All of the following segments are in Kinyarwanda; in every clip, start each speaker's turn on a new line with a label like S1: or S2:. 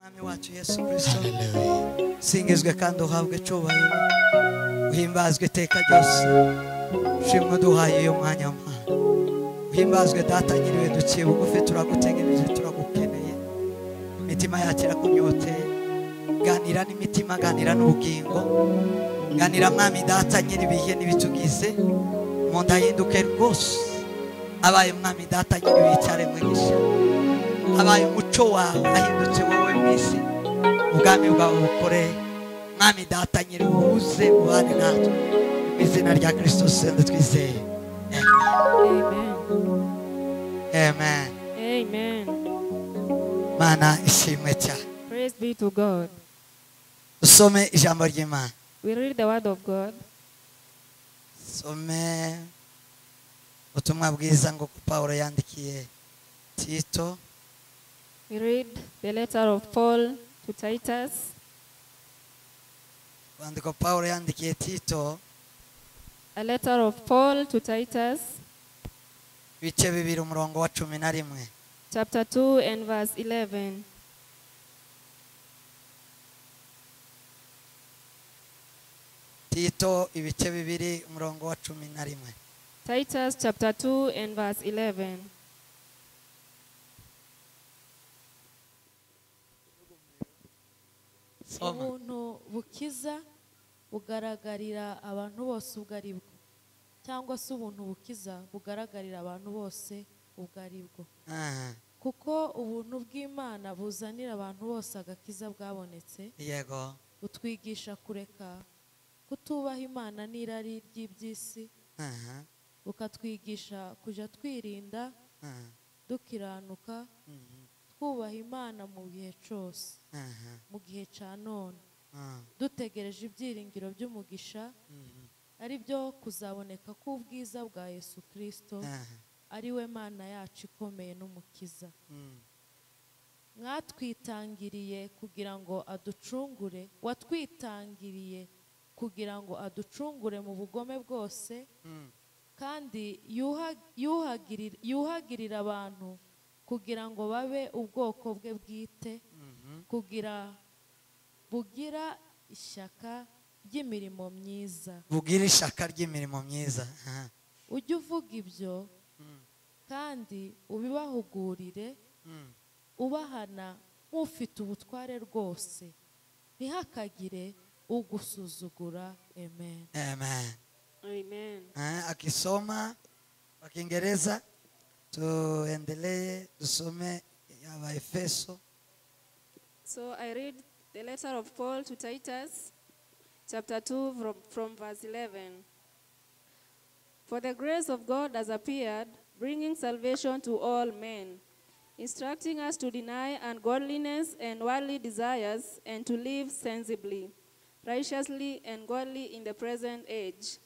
S1: Mwami wacu Yesu Kristo, singizwe kandi uhabwe icyubahiro, uhimbazwe iteka ryose. Ushimwe uduhaye uyu mwanya Mana, uhimbazwe Data nyiriwe, duciye bugufi, turagutegereje, turagukeneye. Imitima yacu irakunyoteye. Ganira n'imitima, ganira n'ubugingo, ganira Mwami Data nyiribihe n'ibitugize. Mu ndahinduke rwose, abaye Mwami Data nyiribihe icyaremwe gishya, abaye umuco wawe ahindutse wowe mu isi. Ubwami bwawe bukore Mwami Data nyiribuze, ubane natwe mu izina rya Kristo sende twizeye.
S2: Amen.
S1: Amen.
S2: Amen.
S1: Mana ishimwe cyane.
S2: Praise be to God.
S1: Dusome ijambo ry'Imana.
S2: We read the word of God.
S1: Some ubutumwa bwiza ngo Paulo yandikiye Tito.
S2: We read the letter of Paul to Titus.
S1: Urwandiko Paulo yandikiye Tito,
S2: A letter of Paul to Titus,
S1: ibice 2 umurongo wa 11.
S2: chapter 2 and verse 11.
S1: Tito ibice 2 umurongo wa 11.
S2: Titus chapter 2 and verse 11.
S1: Soma.
S3: Ubuntu bukiza bugaragarira abantu bose ubwo ari bwo, cyangwa se ubuntu bukiza bugaragarira abantu bose ubwo ari bwo. Kuko ubuntu bw'Imana buzanira abantu bose agakiza bwabonetse.
S1: Yego.
S3: Butwigisha kureka kutubaha Imana n'irari ry'iby'isi, bukatwigisha kujya twirinda, dukiranuka, twubaha Imana mu gihe cyose, mu gihe cya none, dutegereje ibyiringiro by'umugisha, ari byo kuzaboneka k'ubwiza bwa Yesu Kristo, ari we Mana yacu ikomeye n'Umukiza. Mwatwitangiriye kugira ngo aducungure, watwitangiriye kugira ngo aducungure mu bugome bwose, kandi yuhagirira abantu kugira ngo babe ubwoko bwe bwite, kugira bugira ishyaka ry'imirimo myiza.
S1: Bugira ishyaka ry'imirimo myiza.
S3: Ujye uvuga ibyo kandi ubibahugurire, ubahana nk'ufite ubutware rwose, ntihakagire ugusuzugura. Amen.
S1: Amen.
S2: Amen.
S1: Akisoma kwa Kiingereza, tuendelee tusome ya Waefeso.
S2: So I read the letter of Paul to Titus, chapter 2 from verse 11. For the grace of God has appeared, bringing salvation to all men, instructing us to deny ungodliness and worldly desires, and to live sensibly, righteously, and godly in the present age,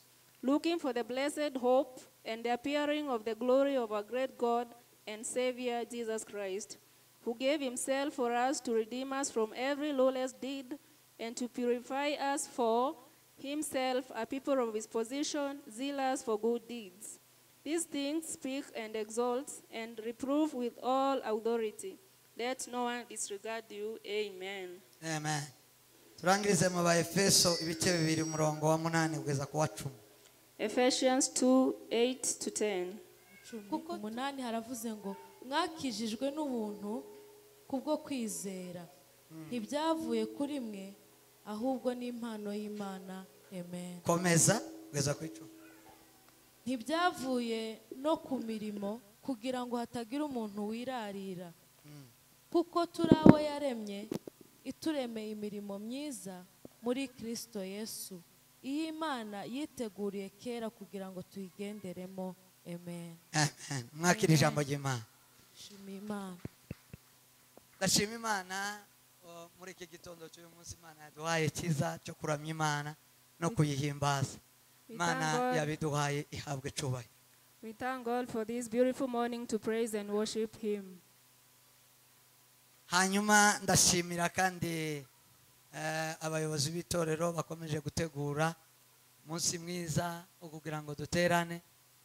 S2: looking for the blessed hope and the appearing of the glory of our great God and Savior Jesus Christ, who gave himself for us to redeem us from every lawless deed and to purify us for himself, a people of his position, zealous for good deeds. These things speak and exalt and reprove with all authority. Let no one disregard you. Amen.
S1: Amen. Turangirize mu Baefeso ibice 2 umurongo wa 8 kugeza ku wa 10.
S2: Ephesians 2:8-10.
S3: Kuko 8 haravuze ngo mwakijijwe n'ubuntu kubwo kwizera, ntibyavuye kuri mwe ahubwo n'impano y'Imana. Amen.
S1: Komeza kugeza ku 10.
S3: Ntibyavuye no ku mirimo kugira ngo hatagira umuntu wirarira, kuko turi abo yaremye, ituremeye imirimo myiza muri Kristo Yesu, iyi Imana yiteguriye kera kugira ngo tuyigenderemo. Amen.
S1: Amen. Mwakira ijambo ry'Imana.
S3: Shima Imana.
S1: Ndashima Imana muri iki gitondo cy'uyu munsi Imana yaduhaye cyiza cyo kuramya Imana no kuyihimbaza. Imana yabiduhaye ihabwe icyubahiro.
S2: We thank God for this beautiful morning to praise and worship him.
S1: Hanyuma ndashimira kandi abayobozi b'itorero bakomeje gutegura umunsi mwiza wo kugira ngo duterane.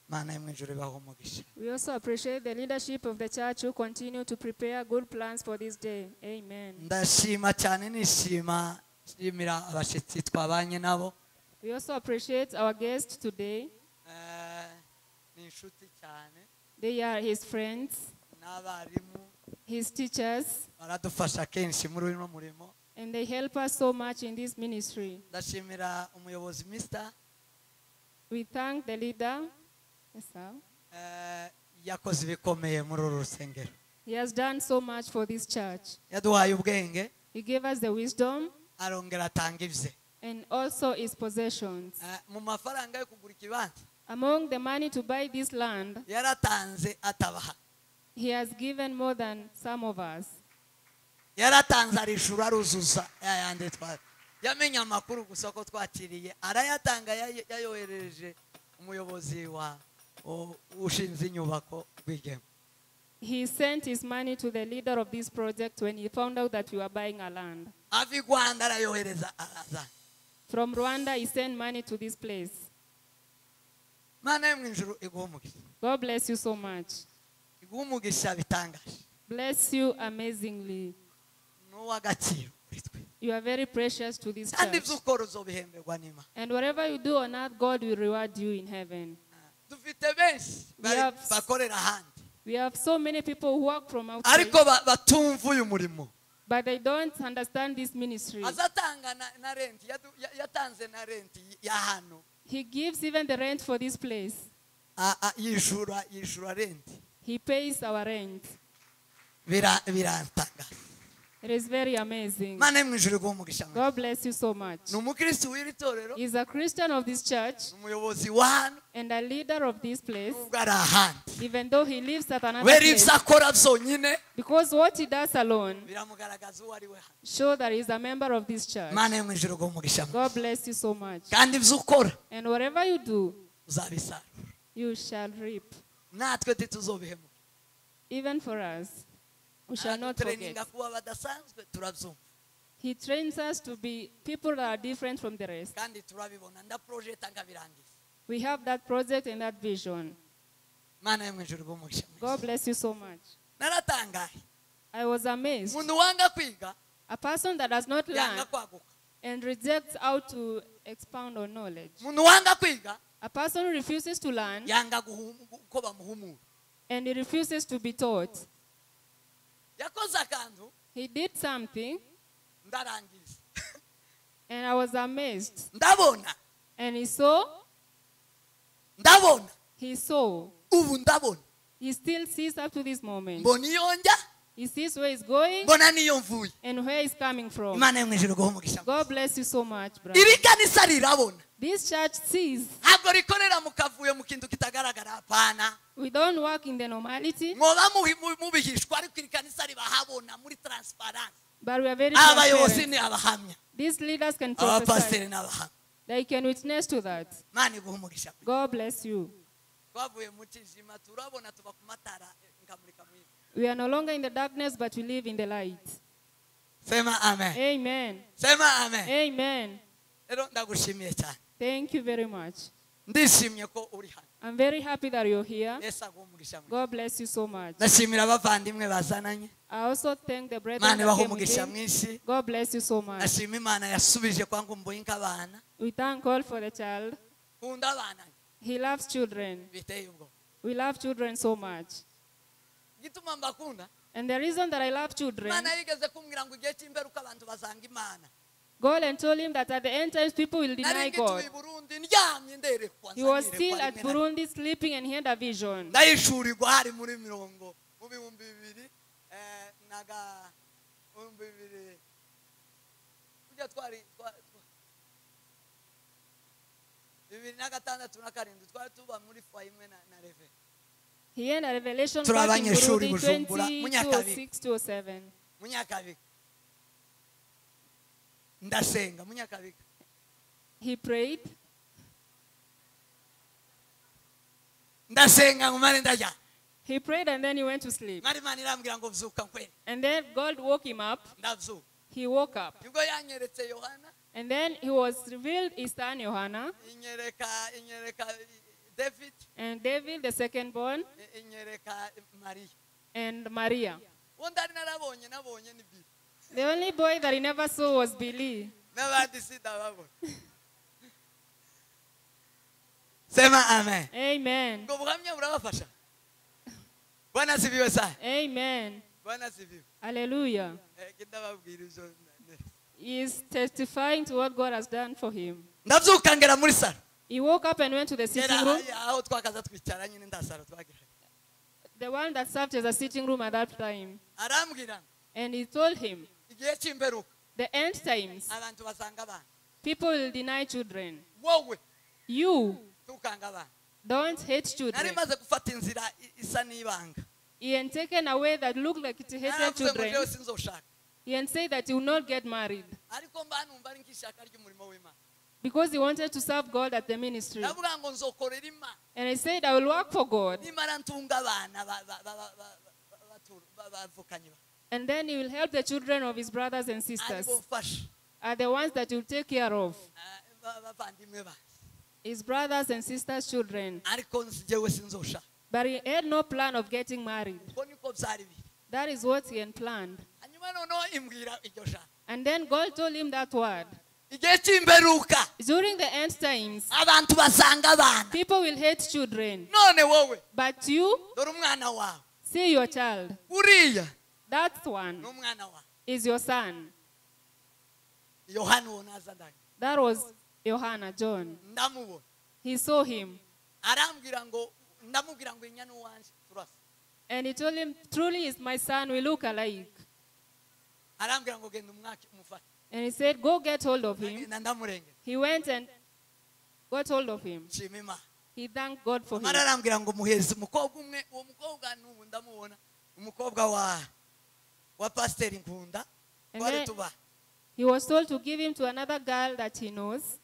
S1: Imana yo mu ijuru ibahe umugisha.
S2: We also appreciate the leadership of the church who continue to prepare good plans for this day. Amen.
S1: Ndashima cyane, nishima nshimira abashyitsi twabanye nabo.
S2: We also appreciate our guests today.
S1: Ni inshuti cyane.
S2: They are his friends,
S1: n'abarimu,
S2: his teachers,
S1: baradufasha kenshi muri uno murimo.
S2: and they help us so much in this ministry.
S1: Ndashimira umuyobozi Mr.
S2: We thank the leader. Yes, sir.
S1: Yakoze ibikomeye muri uru rusengero.
S2: He has done so much for this church.
S1: Yaduhaye ubwenge.
S2: He gave us the wisdom.
S1: Arongera atanga ibye.
S2: And also his possessions.
S1: Mu mafaranga yo kugura ikibanza.
S2: Among the money to buy this land,
S1: yaratanze atabaha.
S2: He has given more than some of us.
S1: Yaratanze arishura aruzuza yayandi twari. Yamenye amakuru gusa ko twakiriye, arayatanga yayoherereje umuyobozi wa ushinze inyubako Rwigema.
S2: He sent his money to the leader of this project when he found out that we were buying a land.
S1: Ava i Rwanda arayohereza araza.
S2: From Rwanda, he sent money to this place.
S1: Mana yo mu ijuru iguhe umugisha.
S2: God bless you so much.
S1: Iguhe umugisha bitangaje.
S2: Bless you amazingly.
S1: N'uw'agaciro kuri twe.
S2: You are very precious to this
S1: Kandi
S2: church.
S1: ibyo ukora uzobihemberwa n'Imana.
S2: And whatever you do on earth, God will reward you in heaven.
S1: Dufite benshi bakorera ahandi.
S2: We have so many people who work from outside.
S1: Ariko batumva uyu murimo.
S2: But they don't understand this ministry.
S1: Azatanga na rent, yatanze na rent ya hano.
S2: He gives even the rent for this place.
S1: Yishura rent.
S2: He pays our rent.
S1: Birantangaza.
S2: It is very amazing.
S1: Mana yo mu ijuru iguhe umugisha mwinshi.
S2: God bless you so much.
S1: Ni umukristo w'iri torero.
S2: He is a Christian of this church.
S1: Ni umuyobozi wa hano.
S2: And a leader of this place.
S1: Nubwo ari ahandi.
S2: Even though he lives at another
S1: Wera
S2: place.
S1: ibyo akora byonyine.
S2: Because what he does alone
S1: biramugaragaza uwo ari we hano.
S2: show that he is a member of this church.
S1: Mana yo mu ijuru iguhe umugisha mwinshi.
S2: God bless you so much.
S1: Kandi ibyo ukora
S2: And whatever you do,
S1: uzabisarura.
S2: you shall reap.
S1: Natwe ntituzobihemukira.
S2: Even for us, we shall not forget. He trains us to be people that are different from the rest. We have that project and that vision. God bless you so much. I was amazed. A person that does not learn and rejects how to expound on knowledge. A person who refuses to learn and he refuses to be taught. He did something and I was amazed. And he saw. He saw. He still sees up to this moment. He sees where he's going and where he's coming from. God bless you so much, brother. This church sees. We don't work in the normality, but we are very transparent. These leaders can prophesy. They can witness to that. God bless you. We are no longer in the darkness, but we live in the light.
S1: Sema amen.
S2: Amen.
S1: Sema amen.
S2: Amen. Thank you very much. I'm very happy that you're here. God bless you so much. I also thank the brethren that came with him. God bless you so much. We thank God for the child. He loves children. We love children so much. And the reason that I love children, God and told him that at the end times people will deny God. He was still at Burundi sleeping and he had a vision. He had a revelation back in Burundi 2006-2007. He prayed. He prayed and then he went to sleep. And then God woke him up. He woke up. And then he was revealed his son Yohana.
S1: David
S2: And David, the second born.
S1: Inyereka Mariya.
S2: And Maria.
S1: Uwo ndari narabonye nabonye ni Billy.
S2: The only boy that he never saw was Billy.
S1: N'abandi sindababona. Sema amen.
S2: Amen.
S1: Ubwo buhamya burabafasha. Bwana asifiwe sana.
S2: Amen.
S1: Bwana asifiwe.
S2: Hallelujah.
S1: Ndababwira ibyo.
S2: He is testifying to what God has done for him.
S1: Ndabyuka ngera muri salo.
S2: He woke up and went to the sitting room.
S1: Aho twakaza twicara nyine nda salo twagiraga.
S2: The one that served as a sitting room at that time.
S1: Arambwira.
S2: And he told him,
S1: igihe cy'imperuka,
S2: the end times,
S1: abantu basanga abana.
S2: People will deny children.
S1: Wowe,
S2: You
S1: tukanga abana.
S2: don't hate children.
S1: Nari maze gufata inzira isa n'ibanga.
S2: He had taken away that looked like it hated children. He had said that he would not get married. Because he wanted to serve God at the ministry. And he said, I will work for God. And then he will help the children of his brothers and sisters. Are the ones that he will take care of. His brothers and sisters' children. But he had no plan of getting married. That is what he had planned. And then God told him that word. During the end times, people will hate children. But you, see your child. That one is your son. That was Yohana, John. He saw him. And he told him, truly is my son, we look alike. And he said, go get hold of him. He went and got hold of him. He thanked God for him. And then he was told to give him to another girl that he knows.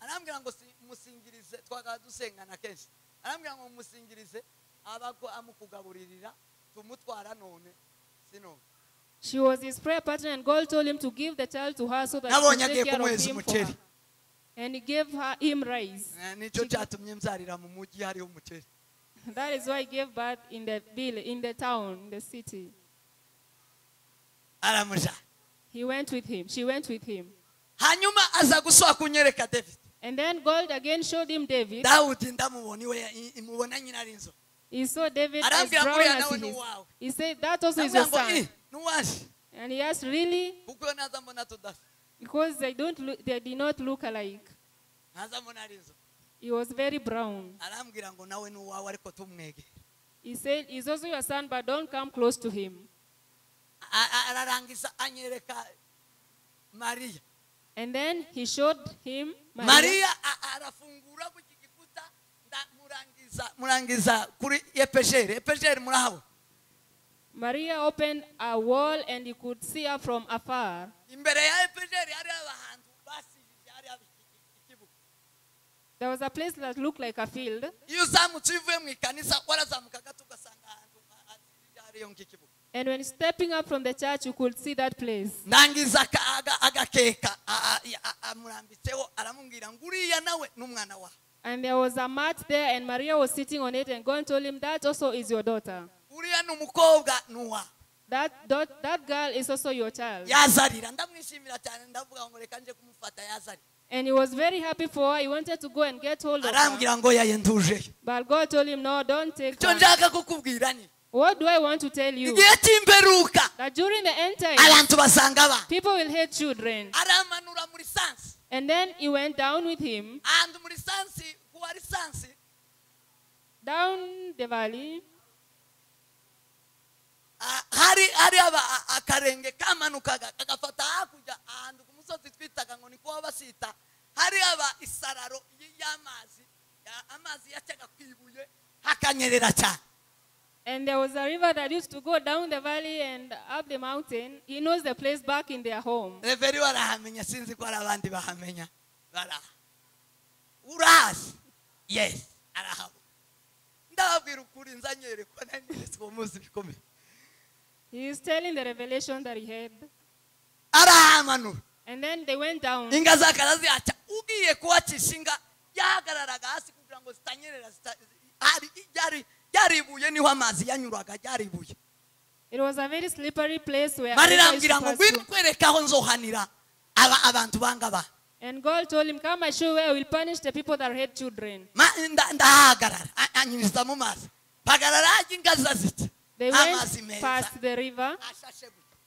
S2: She was his prayer partner, and God told him to give the child to her so that he could take care of him for her. And he gave him rice. That is why he gave birth in the village, in the town, in the city. He went with him. She went with him. And then God again showed him David. He saw David as brown as he is. He said, that also is your son. And he asked, really? Because they did not look alike. He was very brown. He said, he's also your son, but don't come close to him. And then he showed him Maria. Maria opened a wall and he could see her from afar. There was a place that looked like a field. And when stepping up from the church, you could see that place. And there was a mat there, and Maria was sitting on it, and God told him, that also is your daughter. That girl is also your child. And he was very happy for her. He wanted to go and get hold of her. But God told him, no, don't take her. What do I want to tell you? That during the end time, people will hate children. And then he went down with him, down the valley. And there was a river that used to go down the valley and up the mountain. He knows the place back in their home.
S1: Yes.
S2: He is telling the revelation that he had. And then they went down.
S1: Ryari ibuye niho amazi yanyuraga ryari ibuye.
S2: It was a very slippery place where
S1: Imana
S2: a river used
S1: irambwira
S2: to
S1: ngo
S2: pass
S1: ngwino
S2: through.
S1: kwereka aho nzohanira aba abantu banga abana.
S2: And God told him, "Come and show where I will punish the people that hate children."
S1: Ndahagarara anyinjiza mu mazi mpagarara hajya ingazi ziti
S2: They
S1: amazi
S2: went
S1: meza
S2: past the river.
S1: Ashashe gutya.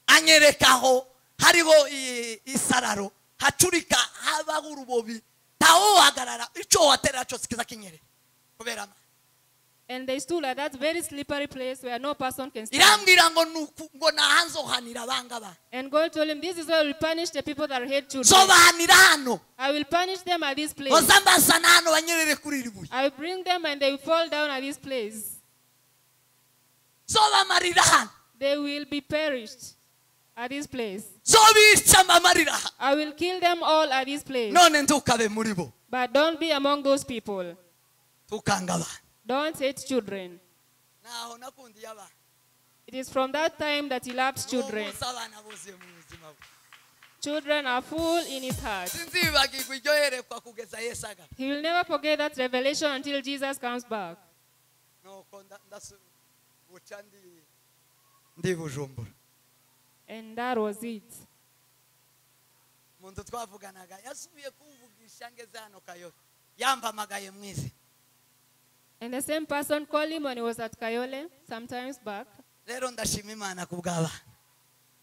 S1: Anyereka aho hariho isararo hacurika habaho urubobi ntawuhagarara icyo waterera cyose kiza kinyerera kubera amazi.
S2: And they stood at that very slippery place where no person can stand.
S1: Irambwira ngo nuku ngo nahanzohanira abanga bana.
S2: And God told him, "This is where I will punish the people that hate children.
S1: Nzobahanira hano.
S2: I will punish them at this place.
S1: Oza mbazana hano banyerere kuri iri buye.
S2: I will bring them and they will fall down at this place.
S1: Nzobamarira hano.
S2: They will be perished at this place.
S1: Nzobica mbamarira hano.
S2: I will kill them all at this place."
S1: None ntukabe muri bo.
S2: But don't be among those people.
S1: Tukanga abana.
S2: Don't hate children.
S1: Naho nakundiye abana.
S2: It is from that time that he loved children.
S1: N'uwo munsi abana buzuye mu buzima bwe.
S2: Children are full in his heart.
S1: Sinzibagirwa iryo yerekwa kugeza Yesu agaruka.
S2: He will never forget that revelation until Jesus comes back.
S1: Nuko buca ndi Bujumbura.
S2: And that was it.
S1: Umuntu twavuganaga yasubiye kumvugisha ngeze hano Kayole yampamagaye mwize.
S2: And the same person called him when he was at Kayole, sometimes back.
S1: Rero ndashima Imana ku bw'abana.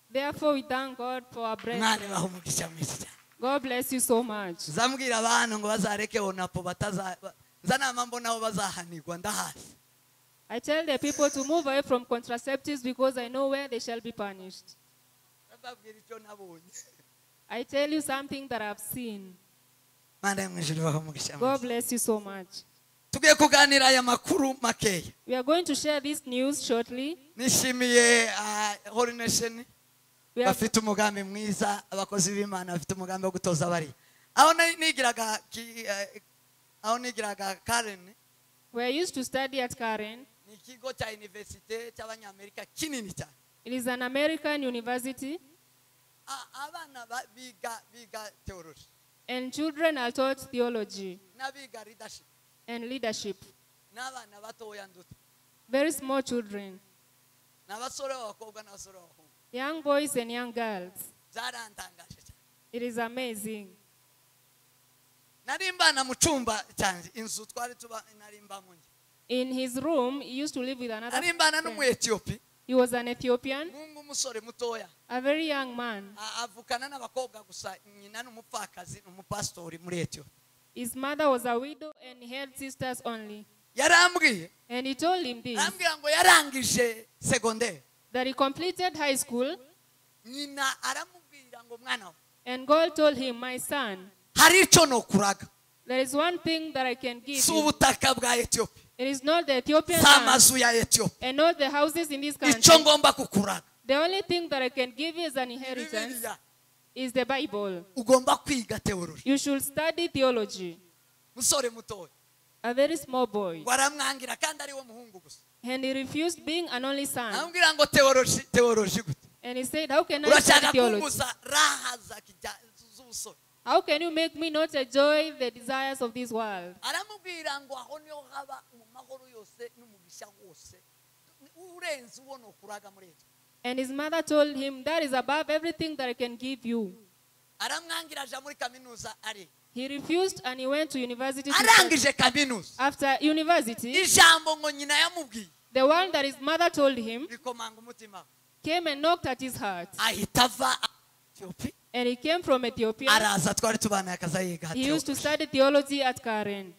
S2: Therefore, we thank God for our
S1: Imana
S2: brethren.
S1: ibaha umugisha mwinshi cyane.
S2: God bless you so much.
S1: Nzambwira abantu ngo bazareke onapo bataza nza nama mbona aho bazahanirwa ndahazi.
S2: I tell the people to move away from contraceptives because I know where they shall be punished.
S1: Mbabwira icyo nabonye.
S2: I tell you something that I've seen.
S1: Imana yo mu ijuru ibahe umugisha
S2: God
S1: mwinshi.
S2: Bless you so much.
S1: Tugiye kuganira aya makuru makeya.
S2: We are going to share this news shortly.
S1: Nishimiye Holy Nation
S2: We are,
S1: bafite umugambi mwiza abakozi b'Imana bafite umugambi wo gutoza bariya aho nigiraga aho nigiraga Karen.
S2: We are used to study at Karen.
S1: Ni ikigo cya université cy'abanyamerika kinini cyane.
S2: It is an American university,
S1: Abana biga theology
S2: and children are taught theology
S1: n'abiga leadership
S2: and leadership.
S1: N'abana batoya nduta.
S2: Very small children,
S1: ni abasore b'abakobwa n'abasore b'abahungu.
S2: Young boys and young girls.
S1: Byarantangaje cyane.
S2: It is amazing.
S1: Nari mbana mu cyumba cyanjye inzu twari tuba nari mbamo njye.
S2: In his room, he used to live with another
S1: Nari mbana
S2: friend.
S1: N'umu Etiyopi.
S2: He was an Ethiopian,
S1: mungu umusore mutoya.
S2: A very young man.
S1: Avukana n'abakobwa gusa nyina ni umupfakazi ni umupasitori muri Etiyopi.
S2: His mother was a widow and he had sisters only.
S1: Yarambwiye.
S2: And he told him this,
S1: arambwira ngo yarangije segonderi
S2: that he completed high school,
S1: nyina aramubwira ngo mwana we
S2: and God told him, "My son,
S1: hari icyo nokuraga.
S2: There is one thing that I can give
S1: Si
S2: you.
S1: Ubutaka bwa Etiyopi
S2: It is not the Ethiopian
S1: si
S2: land
S1: amazu ya Etiyopi
S2: and not the houses in this country.
S1: Icyo ngomba kukuraga
S2: The only thing that I can give you as an inheritance
S1: Bibiliya
S2: is the Bible.
S1: Ugomba kwiga teoloji.
S2: You should study theology."
S1: Musore mutoya.
S2: A very small boy.
S1: Ngo aramwangira kandi ari we muhungu gusa.
S2: And he refused, being an only son.
S1: Aramubwira ngo teoloji teoloji gute?
S2: And he said, "How can I study
S1: Urashaka
S2: theology?
S1: Kumbuza raha za z'ubusore.
S2: How can you make me not enjoy the desires of this world?"
S1: Aramubwira ngo aho niho haba mu mahoro yose n'umugisha wose urenze uwo nokuraga muri Etiyopi.
S2: And his mother told him, "That is above everything that I can give you."
S1: Aramwangira aja muri kaminuza ari
S2: He refused and he went to university to study.
S1: Arangije kaminuza
S2: After university,
S1: ijambo ngo nyina yamubwiye
S2: the one that his mother told him
S1: rikomanga umutima we.
S2: Came and knocked at his heart.
S1: Ahita ava Etiyopi
S2: And he came from Ethiopia.
S1: Araza twari tubana akaza yiga
S2: He used to
S1: theology.
S2: Study theology at Karen.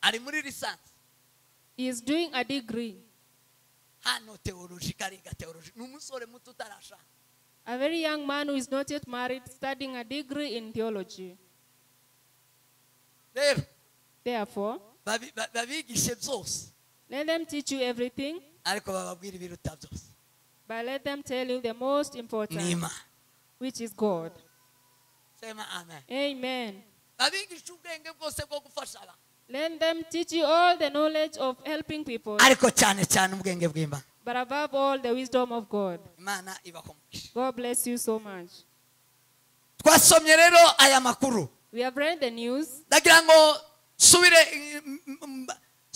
S1: Ari muri licence.
S2: He is doing a degree.
S1: Hano theology kariga theology ni umusore muto utarashaka.
S2: A very young man who is not yet married, studying a degree in theology.
S1: Rero
S2: Therefore,
S1: babigishe byose
S2: let them teach you everything,
S1: ariko bababwire ibiruta byose
S2: but let them tell you the most important,
S1: ni Imana.
S2: Which is God.
S1: Sema amen.
S2: Amen.
S1: Babigishe ubwenge bwose bwo gufasha abantu
S2: Let them teach you all the knowledge of helping people,
S1: ariko cyane cyane ubwenge bw'Imana.
S2: But above all, the wisdom of God.
S1: Imana ibaha umugisha.
S2: God bless you so much.
S1: Twasomye rero aya makuru.
S2: We have read the news.
S1: Ndagira ngo nsubire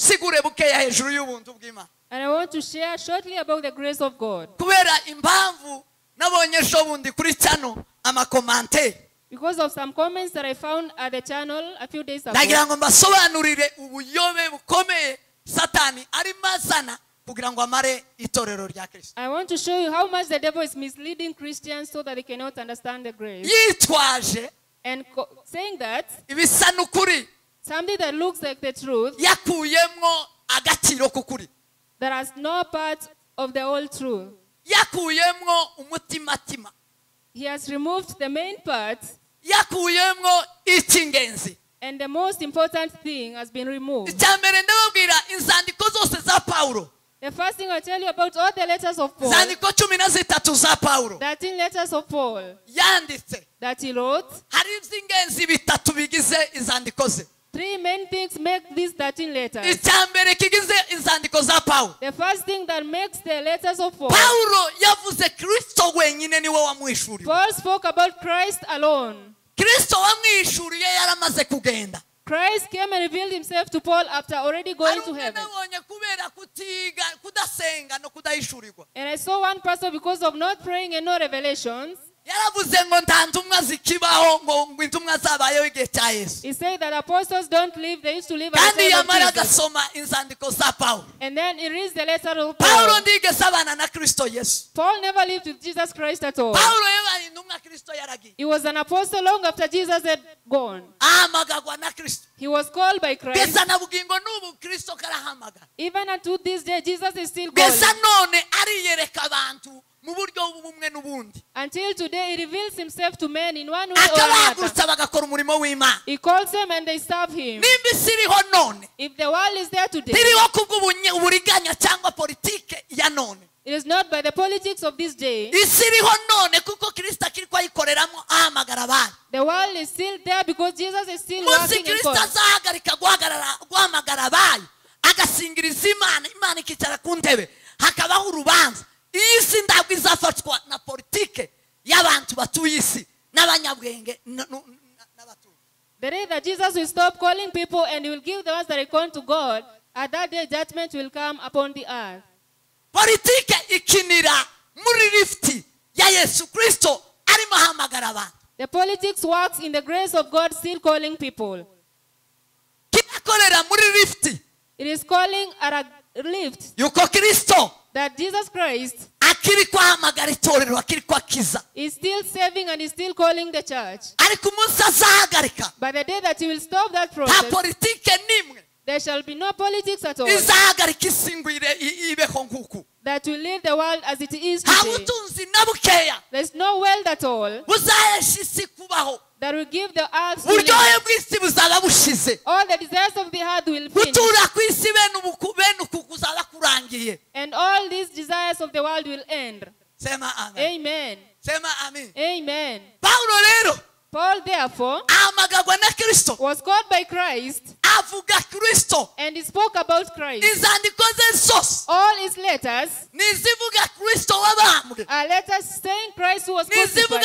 S1: sigure bukeya hejuru y'ubuntu bw'Imana.
S2: And I want to share shortly about the grace of God.
S1: Kubera impamvu nabonye ejo bundi kuri channel amakomante.
S2: Because of some comments that I found at the channel a few days ago.
S1: Ndagira ngo mbasobanurire ubuyobe bukomeye Satani arimo azana kugira ngo amare itorero rya Kristo.
S2: I want to show you how much the devil is misleading Christians so that they cannot understand the grace.
S1: Yitwaje
S2: and saying that
S1: ibisa n'ukuri,
S2: something that looks like the truth,
S1: yakuyemwo agaciro k'ukuri,
S2: that has no part of the whole truth.
S1: Yakuyemwo umutimatima.
S2: He has removed the main part.
S1: Yakuyemwo icy'ingenzi.
S2: And the most important thing has been removed.
S1: Icya mbere ndababwira inzandiko zose za Paulo.
S2: The first thing I tell you about all the letters of Paul.
S1: Inzandiko 13 za Paulo.
S2: 13 letters of Paul.
S1: Yanditse.
S2: That he wrote.
S1: Hari iby'ingenzi bitatu bigize inzandiko ze.
S2: Three main things make these 13 letters.
S1: Icya mbere kigize inzandiko za Paulo.
S2: The first thing that makes the letters of Paul.
S1: Paulo yavuze Kristo wenyine niwe wamwishuriye.
S2: Paul spoke about Christ alone.
S1: Kristo wamwishuriye yaramaze kugenda.
S2: Christ came and revealed himself to Paul after already going to heaven. And I saw one pastor, because of not praying and no revelations, he said that apostles don't live, they used to live at the time of Jesus. And then he reads the letter of Paul. Paul never lived with Jesus Christ at all. He was an apostle long after Jesus had gone. He was called by Christ. Even unto this day, Jesus is still calling. Until today, he reveals himself to men in one way or another. He calls them and they serve him. If the world is there today, it is not by the politics of this day. The world is still there because Jesus is still working in God.
S1: Isi ndabwo izafatwa na politike y'abantu batuye isi n'abanyabwenge n'abatuye.
S2: The day that Jesus will stop calling people and he will give the ones that are called to God, at that day judgment will come upon the earth.
S1: Politike ikinira muri lifti ya Yesu Kristo arimo ahamagara abantu.
S2: The politics works in the grace of God still calling people.
S1: Kinakorera muri lifti.
S2: It is calling at a lift.
S1: Yuko Kristo
S2: that Jesus Christ is still saving and is still calling the church. But the day that he will stop that process, there shall be no politics at all that will lead the world as it is today. There is no wealth at all that will give the earth to live. All the desires of the earth will finish. And all these desires of the world will end. Amen. Amen. Paul, therefore, was called by Christ, and he spoke about Christ. All his letters are letters saying Christ who was crucified,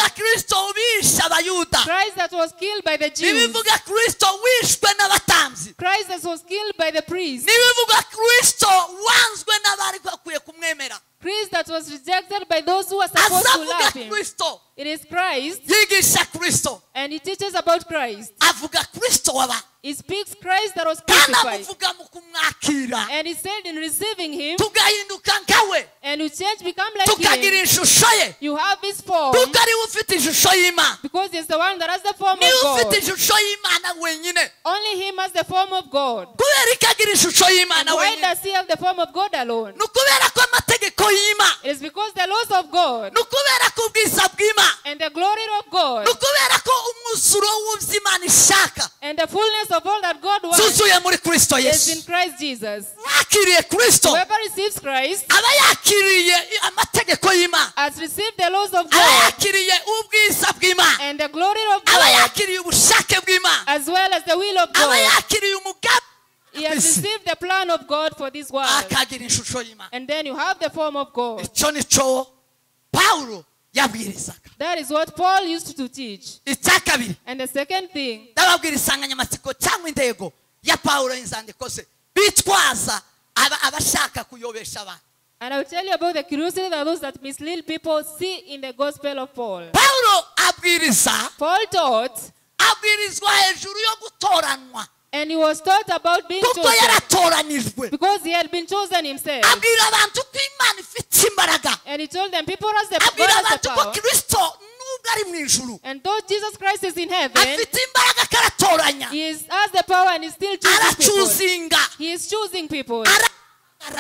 S2: Christ that was killed by the Jews, Christ that was killed by the priests, Christ that was rejected by those who were supposed to love him. It is Christ, and he teaches about Christ. He speaks Christ that was crucified. And he said in receiving him, and you change, become like him. You have his form, because he's the one that has the form of God. Only him has the form of God. And why does he have the form of God alone? It is because the laws of God and the glory of God and the fullness of all that God wants is in Christ Jesus. Whoever receives Christ has received the laws of God and the glory of God, as well as the will of God. He has received the plan of God for this world. And then you have the form of God. That is what Paul used to teach. And the second thing,
S1: Bitwaza abashaka kuyobesha abantu.
S2: And I will tell you about the curiosity that those that mislead people see in the gospel of Paul.
S1: Paulo abwiriza.
S2: Paul taught.
S1: Abwirizwa hejuru yo gutoranwa.
S2: And he was taught about being
S1: kuko
S2: chosen.
S1: Yaratoranijwe.
S2: Because he had been chosen himself.
S1: Abwira abantu ko Imana ifite imbaraga.
S2: And he told them people has the, God
S1: Abwira
S2: has the
S1: abantu ko
S2: power.
S1: Kristo nubwo ari mu ijuru.
S2: And though Jesus Christ is in heaven,
S1: afite imbaraga karatoranya.
S2: He has the power and is still choosing people.
S1: Arachoosinga.
S2: He is choosing people.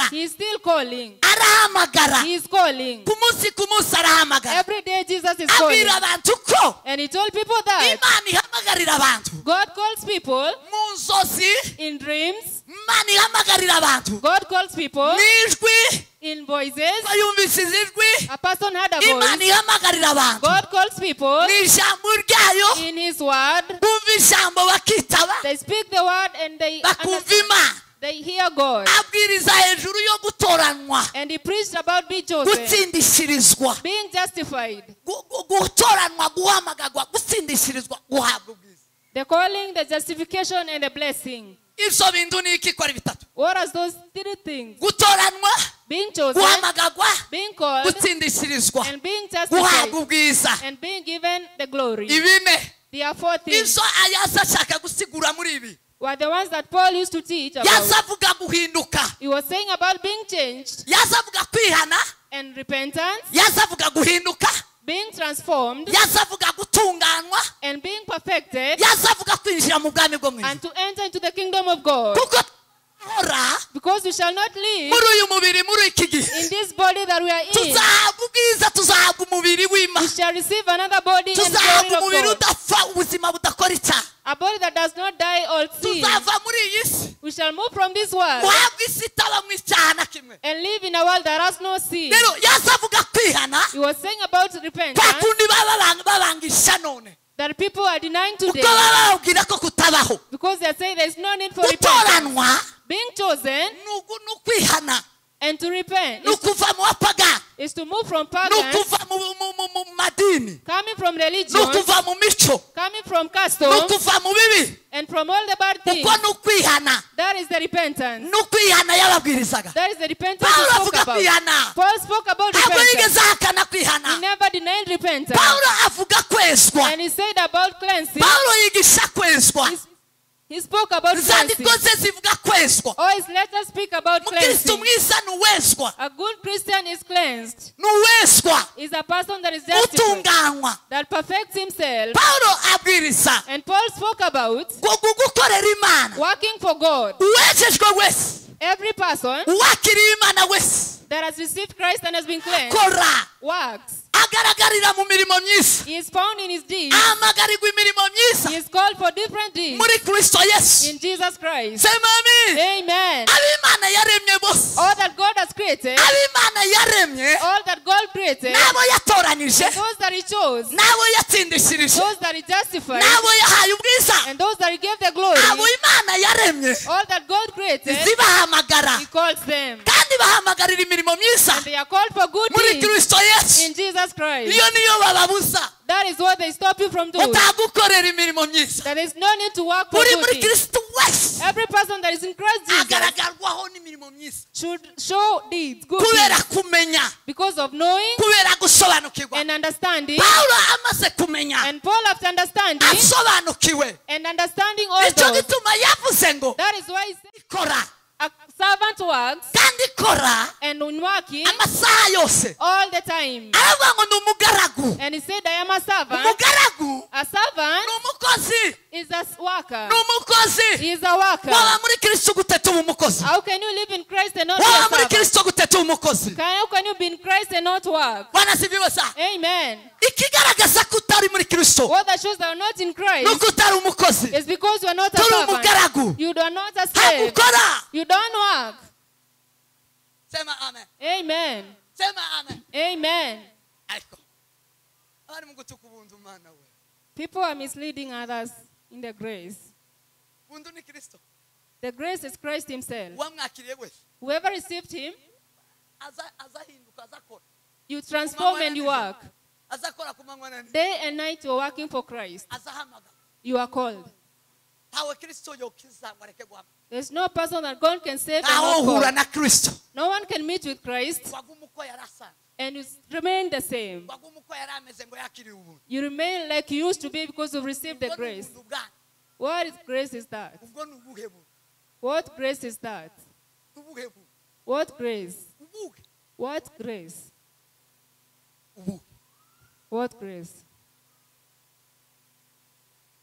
S2: He is still calling.
S1: Arahamagara.
S2: He is calling.
S1: Ku munsi arahamagara.
S2: Every day Jesus is calling.
S1: Abwira abantu ko
S2: And he told people that
S1: Imana ihamagarira abantu.
S2: God calls people
S1: mu nzozi.
S2: In dreams.
S1: Imana ihamagarira abantu.
S2: God calls people
S1: mu ijwi.
S2: In voices.
S1: Bayumvise ijwi.
S2: A person had a voice.
S1: Imana ihamagarira abantu.
S2: God calls people
S1: mu ijambo ryayo.
S2: In his word.
S1: Bumva ijambo bakitaba.
S2: They speak the word and they
S1: bakumva Imana.
S2: They hear God.
S1: Abwiriza hejuru yo gutoranwa.
S2: And he preached about being chosen.
S1: Gutsindishirizwa.
S2: Being justified.
S1: Gutoranwa, guhamagagwa, gutsindishirizwa, guhabwa ubwiza.
S2: The calling, the justification and the blessing.
S1: Ibyo bintu ni iki ko ari bitatu?
S2: What are those three things?
S1: Gutoranwa,
S2: being chosen,
S1: guhamagagwa,
S2: being called,
S1: gutsindishirizwa,
S2: and being justified,
S1: guhabwa ubwiza,
S2: and being given the glory.
S1: Ibine.
S2: There are four things.
S1: Ibyo ayaza ashaka gusigura muri ibi.
S2: Were the ones that Paul used to teach about.
S1: Yazavuga guhinduka.
S2: He was saying about being changed.
S1: Yazavuga kwihana.
S2: And repentance.
S1: Yazavuga guhinduka.
S2: Being transformed.
S1: Yazavuga gutunganwa.
S2: And being perfected.
S1: Yazavuga kwinjira mu bwami bwo mu ijuru.
S2: And to enter into the kingdom of God.
S1: Kuko hora.
S2: Because we shall not live
S1: muri uyu mubiri muri iki gihe.
S2: In this body that we are in.
S1: Tuzahabwa ubwiza, tuzahabwa umubiri w'Imana.
S2: We shall receive another body and glory
S1: Tuzahabwa
S2: of
S1: umubiri
S2: God.
S1: udapfa, ubuzima budakora icyaha.
S2: A body that does not die or sin.
S1: Tuzava muri iyi si.
S2: We shall move from this world
S1: Guhabwa isi itabamo icyaha na kimwe.
S2: and live in a world that has no sin.
S1: Rero yazavuga kwihana.
S2: He was saying about repentance.
S1: Kwa kundi babangisha none.
S2: That people are denying today.
S1: Kuko bababwira ko kutabaho.
S2: Because they are saying there is no need for repentance.
S1: Gutoranwa.
S2: Being chosen.
S1: Ni ukwihana.
S2: And to repent
S1: Ni ukuva mu bapagani.
S2: is to move from pagans,
S1: Ni ukuva mu madini.
S2: Coming from religion,
S1: Ni ukuva mu mico.
S2: Coming from custom,
S1: Ni ukuva mu bibi.
S2: And from all the bad things.
S1: Uko ni ukwihana.
S2: That is the repentance.
S1: Ni ukwihana yababwirizaga.
S2: That is the repentance he
S1: Paulo
S2: spoke
S1: avuga
S2: about.
S1: kwihana.
S2: Paul spoke about
S1: Ntabwo
S2: repentance.
S1: yigeze ahakana kwihana.
S2: He never denied repentance.
S1: Paulo avuga kwezwa.
S2: And he said about cleansing.
S1: Paulo yigisha kwezwa.
S2: He spoke about cleansing. All his letters speak about cleansing. A good Christian is cleansed. Is a person that is justified. That perfects himself. And Paul spoke about working for God. Every person that has received Christ and has been cleansed works. He is found in his deeds. He is called for different deeds. In Jesus Christ. Amen. All that God has created, all that God created, those that he chose, those that he justified, and those that he gave the glory, all that God created, he calls them. And they are called for good deeds in Jesus Christ. That is what they stop you from doing. There is no need to work for good deeds. Every person that is in Christ Jesus should show deeds, good deeds, because of knowing and understanding. And Paul, after understanding and understanding all those, that is why he said, a servant works and in working all the time. And he said, I am a servant. A servant is a worker. He is a worker. How can you live in Christ and not be a servant? How can you be in Christ and not work? Amen. What that shows that are not in Christ is because you are not a servant. You are not a slave. You don't work.
S1: Amen.
S2: Amen. Amen. People are misleading others in the grace. The grace is Christ himself. Whoever received him, you transform and you work. Day and night you are working for Christ. You are called. There's no person that God can save and not
S1: Ntawuhura
S2: call.
S1: Na Kristo
S2: No one can meet with Christ
S1: waguma uko yari asanzwe,
S2: and you remain the same.
S1: waguma uko yari ameze ngo yakiriye ubuntu.
S2: You remain like you used to be because you've received the
S1: Ubwo ni
S2: grace.
S1: ubuntu bwanyu.
S2: What is grace is that?
S1: Ubwo ni ubuhe buntu?
S2: What grace is that?
S1: Ubuhe buntu?
S2: What grace?
S1: Ubuhe?
S2: What grace?
S1: Ubuhe?
S2: What grace?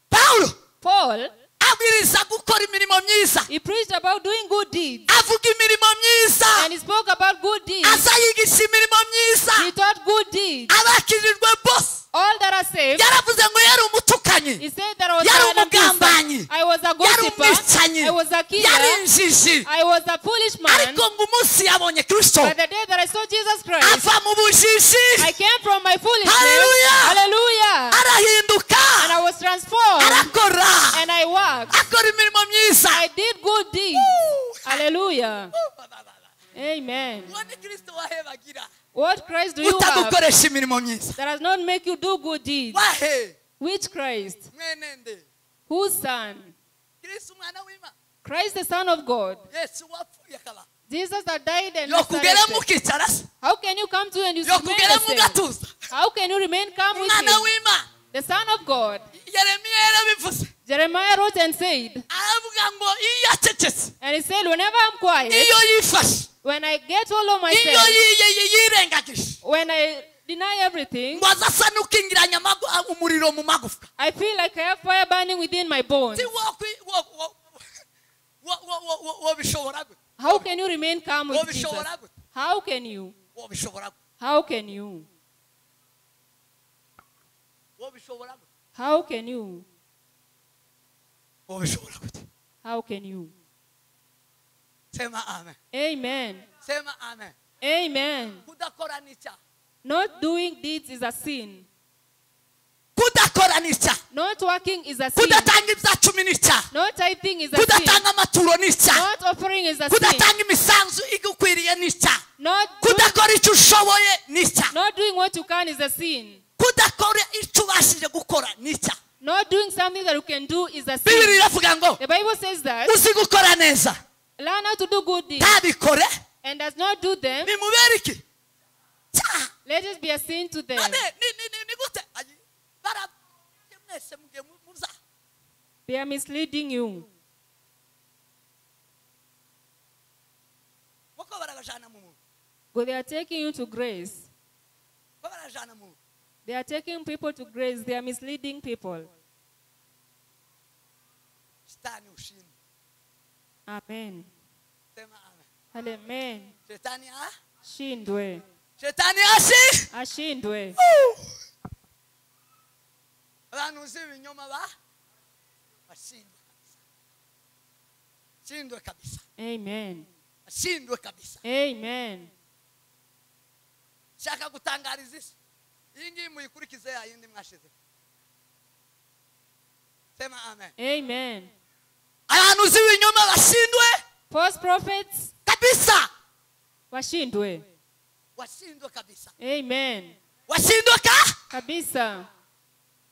S1: Pawulo
S2: Paul,
S1: abwiriza gukora imirimo myiza.
S2: He preached about doing good deeds.
S1: Avuga imirimo myiza.
S2: And he spoke about good deeds.
S1: Aza yigisha imirimo myiza.
S2: He taught good deeds.
S1: Abakirijwe bose.
S2: All that are saved.
S1: Yaravuze ngo yari umutukanyi.
S2: He said that I was
S1: Yari
S2: an abuser.
S1: umugambanyi.
S2: I was a
S1: Yari
S2: gossiper.
S1: umwicanyi.
S2: I was a
S1: Yari
S2: killer.
S1: injiji.
S2: I was a foolish man.
S1: Ariko ngo umunsi yabonye Kristo,
S2: But the day that I saw Jesus Christ,
S1: ava mu bujiji,
S2: I came from my foolishness.
S1: Hallelujah.
S2: Hallelujah.
S1: Arahinduka.
S2: And I was transformed.
S1: Arakora.
S2: And I worked.
S1: Akora imirimo myiza.
S2: I did good deeds.
S1: Woo.
S2: Hallelujah. Amen.
S1: Uwo ni Kristo wahebagira.
S2: What Christ do you have
S1: Utagukoresha imirimo myiza.
S2: that does not make you do good deeds?
S1: Wahe.
S2: Which Christ?
S1: Mwene nde?
S2: Whose son?
S1: Kristo umwana w'Imana.
S2: Christ the Son of God.
S1: Yesu wapfuye akaba.
S2: Jesus that died and
S1: Yokugeramo
S2: resurrected.
S1: ukicara se.
S2: How can you come to and you remain the
S1: Yokugeramo
S2: same?
S1: ugatuza.
S2: How can you remain calm with
S1: Umwana
S2: him?
S1: w'Imana.
S2: The Son of God.
S1: Yeremiya yarabivuze.
S2: Jeremiah wrote and said,
S1: Aravuga ngo iyo acecetse,
S2: and he said, whenever I'm quiet,
S1: iyo yifashe,
S2: when I get hold of
S1: iyo
S2: myself,
S1: yirengagije,
S2: when I deny everything,
S1: ngo aza asa n'ukingiranya umuriro mu magufwa.
S2: I feel like I have fire burning within my bones.
S1: Si wobishobora gute?
S2: How can you remain calm with Jesus?
S1: Wobishobora gute?
S2: How can you?
S1: Wobishobora gute?
S2: How can you?
S1: Wobishobora gute?
S2: How can you?
S1: Wobishobora gute?
S2: How can you?
S1: Sema amen.
S2: Amen.
S1: Sema amen.
S2: Amen.
S1: Kudakora ni icyaha.
S2: Not doing deeds is a sin.
S1: Kudakora ni icyaha.
S2: Not working is a sin.
S1: Kudatanga ibya cumi ni icyaha.
S2: Not tithing is a sin.
S1: Kudatanga amaturo ni icyaha.
S2: Not offering is a sin.
S1: Kudatanga imisanzu igukwiriye ni icyaha.
S2: Not
S1: Kudakora icyo ushoboye ni icyaha.
S2: Not doing what you can is a sin.
S1: Kudakora icyo ubashije gukora ni icyaha.
S2: Not doing something that you can do is a sin.
S1: Bibiliya iravuga ngo
S2: The Bible says that
S1: uzi gukora neza
S2: learn how to do good deeds
S1: ntabikore
S2: and does not do them,
S1: bimubere iki? Cyaha.
S2: let it be a sin to them.
S1: None ni gute? Mwese mugiye muza.
S2: They are misleading you.
S1: Boko barabajana mu muntu.
S2: But they are taking you to grace.
S1: Boko barajana mu.
S2: They are taking people to grace. They are misleading people.
S1: Shetani ushindwe.
S2: Amen.
S1: Sema amen.
S2: Amen.
S1: Shetani a?
S2: Shindwe.
S1: Shetani ashi?
S2: Ashindwe.
S1: Abantu uzi ibinyoma ba? Bashindwe kabisa. Shindwe kabisa.
S2: Amen.
S1: Shindwe kabisa.
S2: Amen.
S1: Shaka gutangariza isi. Iyi ngiyi muyikurikize ya yindi mwashize. Sema amen.
S2: Amen.
S1: Abantu uzi ibinyoma bashindwe?
S2: False prophets
S1: kabisa.
S2: Washindwe.
S1: Washindwe kabisa.
S2: Amen.
S1: Washindwe ka?
S2: Kabisa.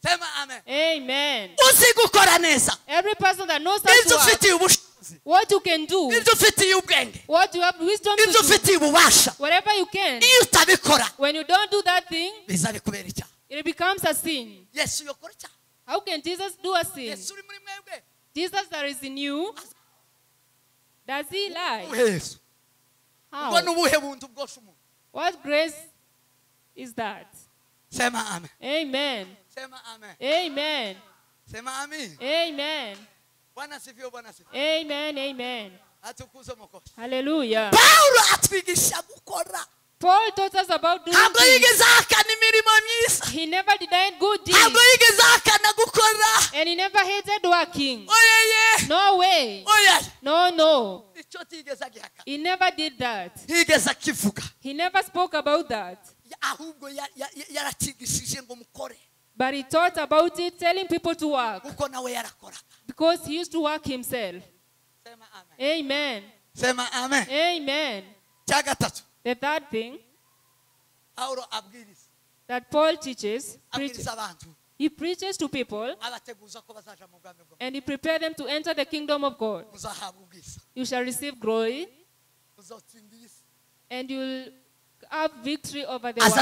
S1: Sema amen.
S2: Amen.
S1: Uzi gukora neza.
S2: Every person that knows how to work, what you can do, what you have wisdom to do, whatever you can, when you don't do that thing, it becomes a sin. How can Jesus do a sin? Jesus that is in you, does he lie? How? What grace is that?
S1: Sema amen.
S2: Amen.
S1: Sema amen.
S2: Amen.
S1: Sema amen.
S2: Amen.
S1: Bwana sifiwe, Bwana sifiwe.
S2: Amen, amen.
S1: Atukuzwe Mwokozi.
S2: Hallelujah.
S1: Paulo atwigisha gukora.
S2: Paul taught us about doing
S1: Ntabwo
S2: things.
S1: yigeze ahakana imirimo myiza.
S2: He never denied good deeds.
S1: Ntabwo yigeze ahakana gukora.
S2: And he never hated working.
S1: Oyeye.
S2: No way.
S1: Oya.
S2: No, no.
S1: Icyo atigeze agihakana.
S2: He never did that.
S1: Ntiyigeze akivuga.
S2: He never spoke about that.
S1: Ahubwo yarakigishije ngo mukore.
S2: But he taught about it, telling people to work.
S1: Kuko nawe yarakoraga.
S2: Because he used to work himself.
S1: Sema amen.
S2: Amen.
S1: Sema amen.
S2: Amen.
S1: Cya gatatu.
S2: The third thing
S1: Paulo abwiriza.
S2: that Paul teaches, preaches,
S1: Abwiriza abantu.
S2: He preaches to people and he prepares them to enter the kingdom of God. You shall receive glory and you will have victory over the world.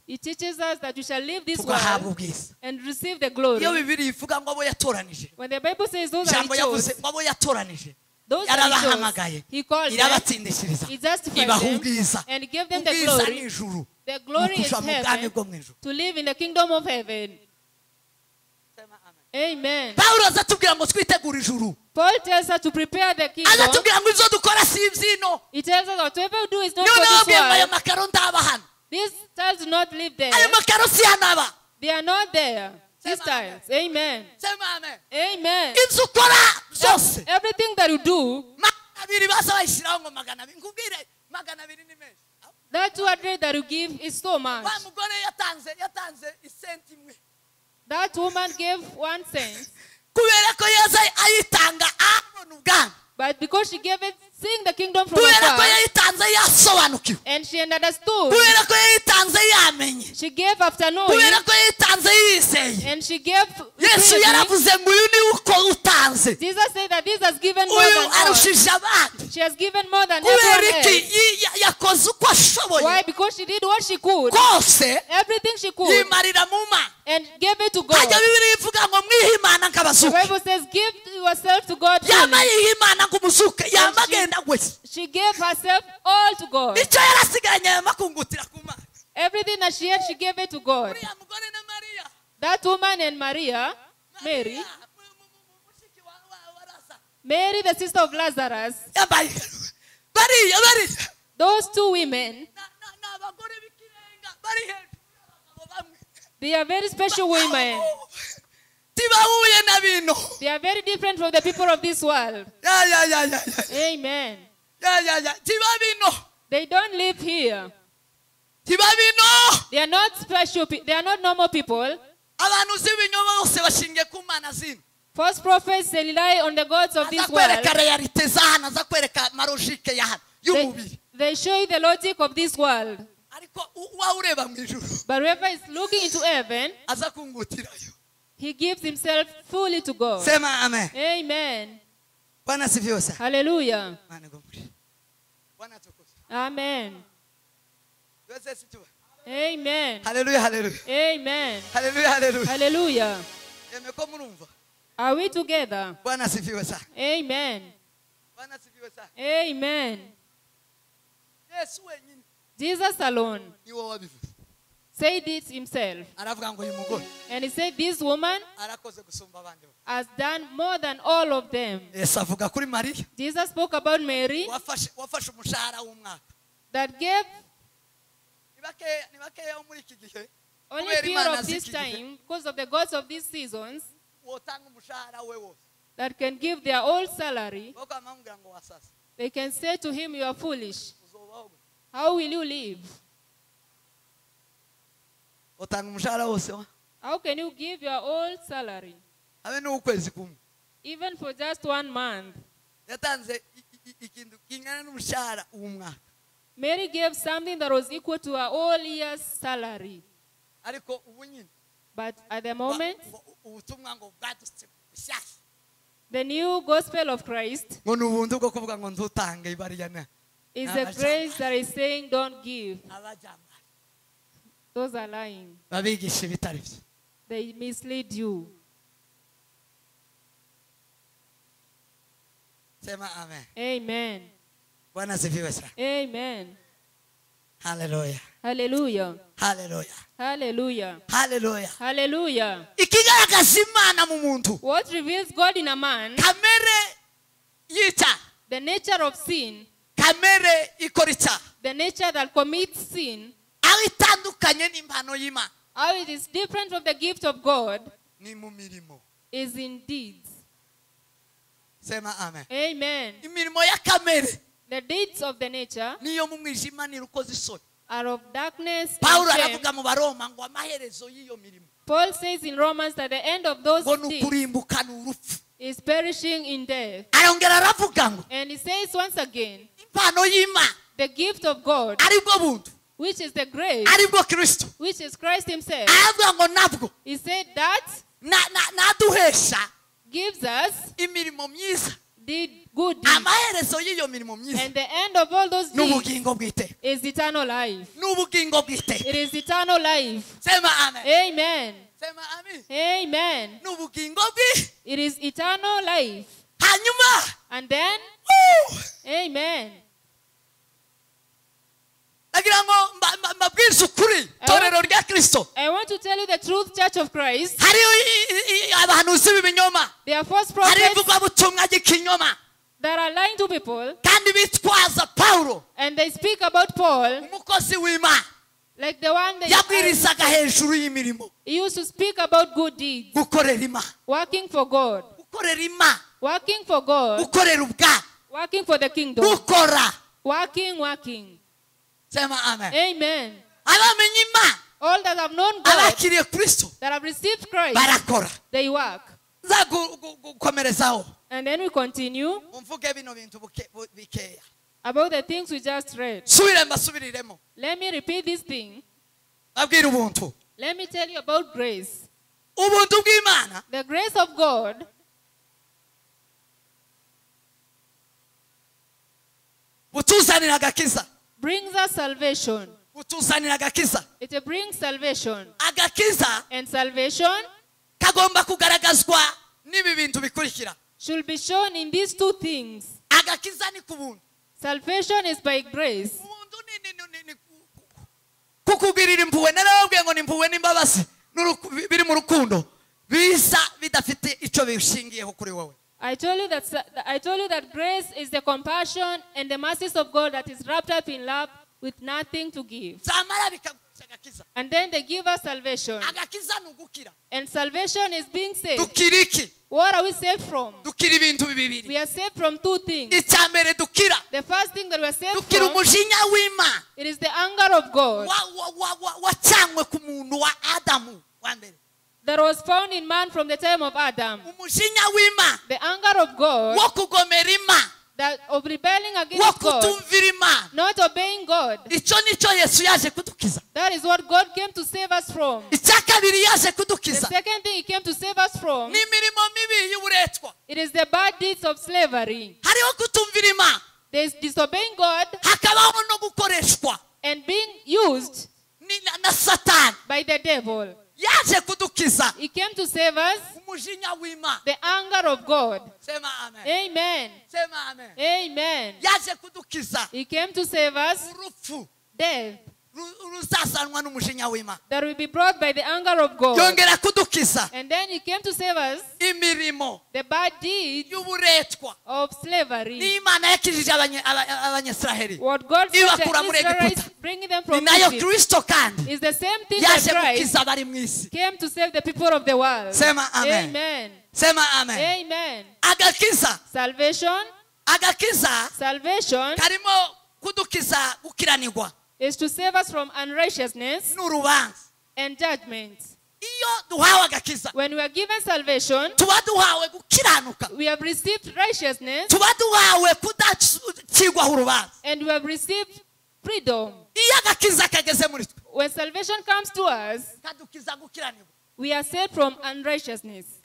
S2: He teaches us that you shall leave this world and receive the glory. When the Bible says those are he chose, those are he chose, he called them, he justified them, and gave them the glory. The glory is heaven, to live in the kingdom of heaven. Amen. Paul tells us to prepare the kingdom. He tells us whatever we do is not for this world. These tiles do not live there. They are not there. These tiles. Amen. Amen. Everything that you do, that 200 that you give is so much. That woman gave 1 cent. But because she gave it, seeing the kingdom from afar, and she understood, she gave after knowing, and she gave. Jesus said that this has given more than all. She has given more than everyone else. Why? Because she did what she could, everything she could, and gave it to God. The Bible says, give yourself to God. She gave herself all to God. Everything that she had, she gave it to God. That woman and Maria, Mary, the sister of Lazarus, those two women, they are very special women. They are very different from the people of this world. Amen. They don't live here. They are not special. They are not normal people. False prophets, they rely on the gods of this world. They show you the logic of this world. But whoever is looking into heaven, he gives himself fully to God.
S1: Amen.
S2: Amen. Hallelujah. Amen. Amen.
S1: Hallelujah, hallelujah.
S2: Amen.
S1: Hallelujah, hallelujah.
S2: Hallelujah. Are we together? Amen. Amen. Jesus alone said it himself. And he said, this woman has done more than all of them. Jesus spoke about Mary that gave only few of this time, because of the gods of these seasons, that can give their whole salary. They can say to him, you are foolish. How will you live? How can you give your whole salary? Even for just 1 month. Mary gave something that was equal to her whole year's salary. But at the moment, the new gospel of Christ is a grace that is saying don't give. Those are lying. They mislead you. Amen. Amen.
S1: Hallelujah.
S2: Hallelujah.
S1: Hallelujah.
S2: Hallelujah.
S1: Hallelujah.
S2: Hallelujah. What reveals God in a man? The nature of sin. The nature that commits sin. How it is different from the gift of God is in deeds. Amen. The deeds of the nature are of darkness and shame. Paul says in Romans that the end of those deeds is perishing in death. And he says once again, the gift of God, Which is the grace,
S1: aribwo Kristo,
S2: which is Christ himself.
S1: Aravuga ngo nabwo
S2: He said that
S1: naduhesha
S2: gives us
S1: imirimo myiza,
S2: did good deeds.
S1: Amaherezo y'iyo mirimo myiza
S2: And the end of all those deeds
S1: n'ubugingo bw'iteka.
S2: is eternal life.
S1: N'ubugingo bw'iteka.
S2: It is eternal life.
S1: Sema amen.
S2: Amen.
S1: Sema amen.
S2: Amen.
S1: N'ubugingo bwi.
S2: It is eternal life.
S1: Hanyuma.
S2: And then, amen.
S1: Nagira ngo mbabwize ukuri torero rya Kristo.
S2: I want to tell you the truth, Church of Christ.
S1: Hari abahanuzi b'ibinyoma.
S2: There are false prophets.
S1: Hari ivugabutumwa ry'ikinyoma.
S2: That are lying to people.
S1: Kandi bitwaza Paulo.
S2: And they speak about Paul.
S1: Umukozi w'Imana.
S2: Like the one that
S1: yabwirizaga hejuru y'imirimo.
S2: He used to speak about good deeds.
S1: Gukorera Imana.
S2: Working for God.
S1: Gukorera Imana.
S2: Working for God.
S1: Gukorera ubwami.
S2: Working for the kingdom.
S1: Gukora.
S2: Working, working.
S1: Sema amen.
S2: Amen.
S1: Abamenye Imana.
S2: All that have known God,
S1: abakiriye Kristo,
S2: that have received Christ,
S1: barakora.
S2: They work.
S1: Nzagukomerezaho.
S2: And then we continue
S1: Umvuge bino bintu bikeya.
S2: about the things we just read.
S1: Subire mbasubiriremo.
S2: Let me repeat this thing.
S1: Babwira ubuntu.
S2: Let me tell you about grace.
S1: Ubuntu bw'Imana.
S2: The grace of God
S1: butuzanira agakiza.
S2: Brings us salvation.
S1: Butuzanira agakiza.
S2: It brings salvation.
S1: Agakiza
S2: And salvation
S1: kagomba kugaragazwa n'ibi bintu bikurikira.
S2: should be shown in these two things.
S1: Agakiza ni kubuntu.
S2: Salvation is by grace.
S1: Ubuntu ni kukugirira impuhwe. Narababwiye ngo ni impuhwe n'imbabazi biri mu rukundo biza bidafite icyo bishingiyeho kuri wowe.
S2: I told you that grace is the compassion and the mercies of God that is wrapped up in love with nothing to give. And then they give us salvation. And salvation is being saved. What are we saved from? We are saved from two things. The first thing that we are saved from, it is the anger of God that was found in man from the time of Adam. The anger of God, that of rebelling against God, not obeying God. That is what God came to save us from. The second thing he came to save us from, it is the bad deeds of slavery. There is disobeying God and being used by the devil. He came to save us the anger of God. Amen. Amen. He came to save us death that will be brought by the anger of God. And then he came to save us the bad deeds of slavery. What God said to Israelites, bringing them from Egypt, is the same thing that Christ came to save the people of the world. Amen.
S1: Amen.
S2: Amen. Salvation. Salvation is to save us from unrighteousness and judgment. When we are given salvation, we have received righteousness and we have received freedom. When salvation comes to us, we are saved from unrighteousness.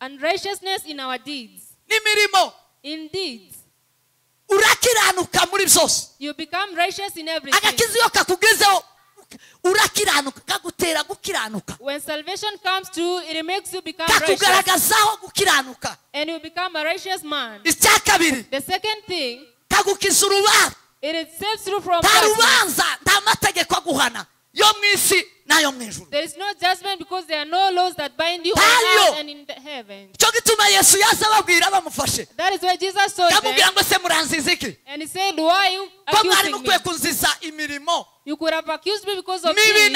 S2: Unrighteousness in our deeds. In deeds. You become righteous in everything. When salvation comes to you, it makes you become righteous. And you become a righteous man. The second thing, it saves you from judgment. There is no judgment because there are no laws that bind you on earth and in the heavens. That is why Jesus told them. And he said, why are you accusing me? You could have accused me because of things,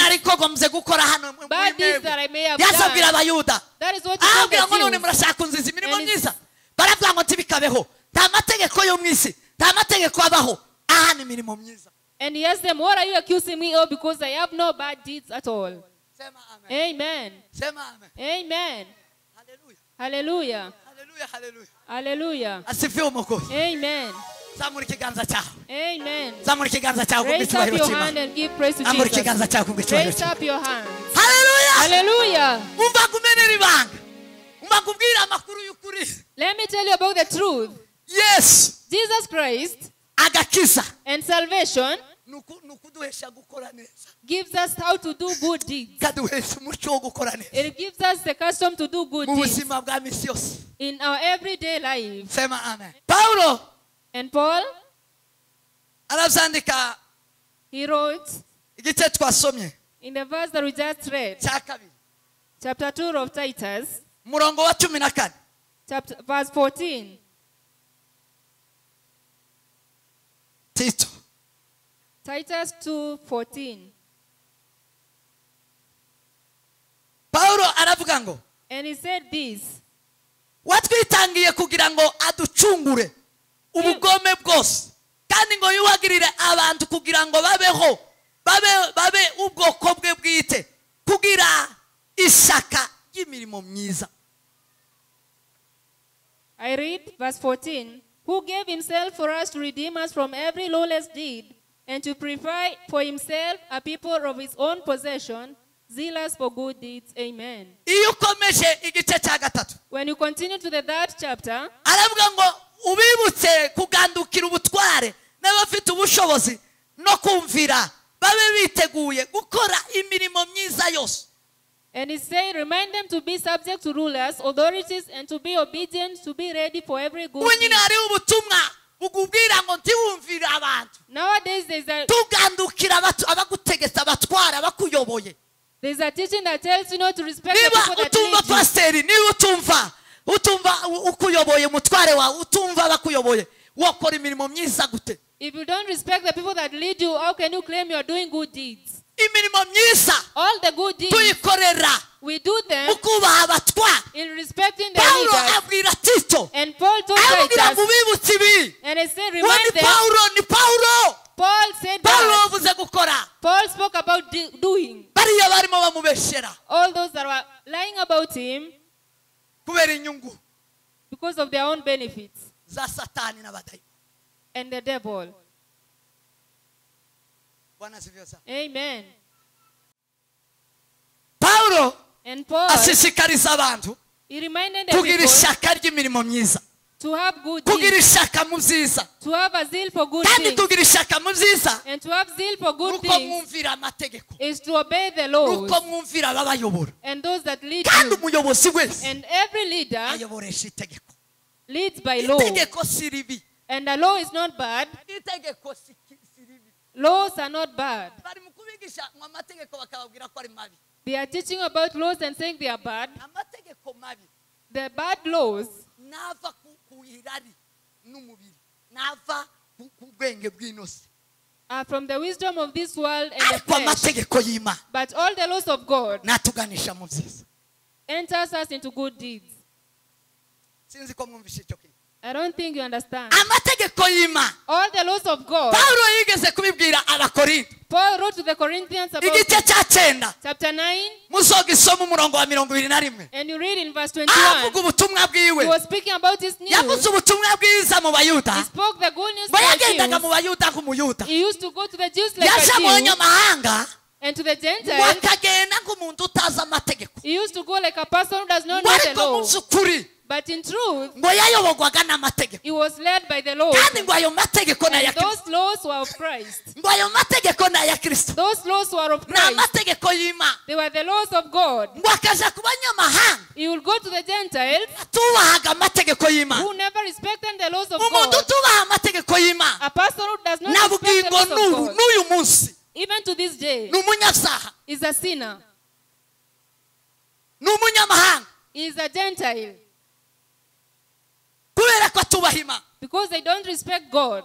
S2: bad deeds that I may have done. That is what he told the Jews. And he asked them, what are you accusing me of? Because I have no bad deeds at all. Amen. Amen. Hallelujah. Hallelujah. Hallelujah. Amen.
S1: Zamura ikiganza cyawe.
S2: Amen.
S1: Zamura ikiganza cyawe
S2: Raise up
S1: kubw'icyubahiro
S2: your
S1: cy'Imana.
S2: hand and give praise to
S1: Zamura
S2: Jesus.
S1: ikiganza cyawe kubw'icyubahiro
S2: Raise
S1: cy'Imana.
S2: up your hands.
S1: Haleluya.
S2: Hallelujah.
S1: Umva kumenera ibanga. Umva kubwira amakuru y'ukuri.
S2: Let me tell you about the truth.
S1: Yesu
S2: Jesus Christ
S1: agakiza
S2: and salvation
S1: nukuduhesha gukora neza.
S2: gives us how to do good deeds.
S1: Kaduhesha umuco wo gukora neza.
S2: It gives us the custom to do good
S1: Mu
S2: deeds
S1: buzima bwa misi yose.
S2: in our everyday life.
S1: Sema amen. Paulo
S2: And Paul,
S1: arabyandika
S2: he wrote
S1: igice twasomye
S2: in the verse that we just read,
S1: cya kabiri
S2: chapter 2 of Titus,
S1: umurongo wa 14
S2: chapter, verse 14.
S1: Tito
S2: Titus 2:14.
S1: Paulo aravuga ngo
S2: And he said this,
S1: watwitangiye kugira ngo aducungure ubugome bwose kandi ngo yuhagirire abantu kugira ngo babeho babe ubwoko bwe bwite kugira ishyaka ry'imirimo myiza.
S2: I read verse 14, who gave himself for us to redeem us from every lawless deed and to purify for himself a people of his own possession, zealous for good deeds. Amen.
S1: Iyo ukomeje igice cya gatatu
S2: When you continue to the third chapter,
S1: aravuga ngo ubibutse kugandukira ubutware n'abafite ubushobozi no kumvira babe biteguye gukora imirimo myiza yose.
S2: And he said, remind them to be subject to rulers, authorities, and to be obedient, to be ready for every good
S1: Ubu nyine
S2: deed.
S1: hariho ubutumwa bukubwira ngo ntiwumvire abantu.
S2: Nowadays, there's a
S1: Tugandukira abagutegetse abatwara abakuyoboye.
S2: there's a teaching that tells you not to respect the
S1: Niba
S2: people that
S1: utumva
S2: lead you.
S1: pasiteri, niba utumva ukuyoboye umutware wawe, utumva abakuyoboye, wakora imirimo myiza gute?
S2: If you don't respect the people that lead you, how can you claim you are doing good deeds?
S1: Imirimo myiza
S2: All the good deeds,
S1: tuyikorera
S2: we do them
S1: ukubaha abatwara.
S2: in respecting the
S1: Paulo
S2: leaders.
S1: abwira Tito,
S2: And Paul told
S1: aramubwira ngo
S2: Titus,
S1: ubibutse ibi.
S2: and he said,
S1: We
S2: remind
S1: ni
S2: them.
S1: Paulo, ni Paulo.
S2: Paul said
S1: Paulo
S2: that.
S1: yavuze gukora.
S2: Paul spoke about doing.
S1: Bariya barimo bamubeshera
S2: All those that were lying about him
S1: kubera inyungu
S2: because of their own benefits
S1: za Satani n'abadayimoni.
S2: and the devil.
S1: Bwana asifiwe sana.
S2: Amen.
S1: Paulo
S2: And Paul,
S1: ashishikariza abantu
S2: he reminded the
S1: kugira
S2: people
S1: ishyaka ry'imirimo myiza,
S2: to have good
S1: kugira
S2: deeds,
S1: ishyaka mu byiza,
S2: to have a zeal for good
S1: kandi
S2: things,
S1: kugira ishyaka mu byiza
S2: and to have zeal for good
S1: nuko
S2: things
S1: mwumvira amategeko,
S2: is to obey the laws
S1: nuko mwumvira ababayobora.
S2: and those that lead
S1: Kandi
S2: you.
S1: umuyobozi wese
S2: And every leader
S1: ayoboresha itegeko.
S2: leads by law.
S1: Itegeko si ribi.
S2: And the law is not bad.
S1: Itegeko si ribi.
S2: Laws are not bad.
S1: Bari mu kubigisha ngo amategeko bakababwira ko ari mabi.
S2: They are teaching about laws and saying they are bad.
S1: Amategeko mabi
S2: The bad laws
S1: nava ku irari n'umubiri, nava ku bwenge bw'inosi,
S2: are from the wisdom of this world and the
S1: ariko
S2: flesh.
S1: amategeko y'Imana
S2: But all the laws of God
S1: natuganisha mu byiza.
S2: enters us into good deeds.
S1: Sinzi ko mwumvise icyo kintu.
S2: I don't think you understand.
S1: Amategeko y'Imana.
S2: All the laws of God.
S1: Paulo yigeze kubibwira Abakorinto
S2: Paul wrote to the Corinthians about
S1: igice cya 9,
S2: chapter 9,
S1: muzogisoma umurongo wa 21.
S2: and you read in verse 21.
S1: Avuga ubutumwa bwiwe.
S2: He was speaking about his news.
S1: Yavuze ubutumwa bwiza mu Bayuda.
S2: He spoke the good news
S1: Ngo
S2: to the
S1: yagendaga mu
S2: Jews.
S1: Bayuda nk'umuyuda.
S2: He used to go to the Jews like
S1: Yaje mu
S2: a Jew
S1: banyamahanga
S2: and to the
S1: ngo
S2: Gentiles.
S1: akagenda nk'umuntu utazi amategeko.
S2: He used to go like a person who does not
S1: Ngo
S2: know the
S1: ariko mu
S2: law.
S1: by'ukuri
S2: But in truth,
S1: ngo yayoborwaga n'amategeko.
S2: he was led by the law.
S1: Kandi ngo ayo mategeko ni
S2: And
S1: aya Kristo.
S2: those laws were of Christ.
S1: Ngo ayo mategeko ni aya Kristo.
S2: Those laws were of
S1: Ni
S2: Christ.
S1: amategeko y'Imana.
S2: They were the laws of God.
S1: Ngo akaja ku banyamahanga
S2: He will go to the Gentiles
S1: atubahaga amategeko y'Imana.
S2: who never respected the laws of
S1: Umuntu
S2: God.
S1: utubaha amategeko y'Imana
S2: A person who does not
S1: na
S2: respect the
S1: bugingo
S2: laws of
S1: n'ubu
S2: God,
S1: n'uyu munsi
S2: even to this day,
S1: ni umunyabyaha,
S2: is a sinner.
S1: ni umunyamahanga
S2: He is a Gentile
S1: kubera ko atubaha Imana.
S2: because they don't respect God.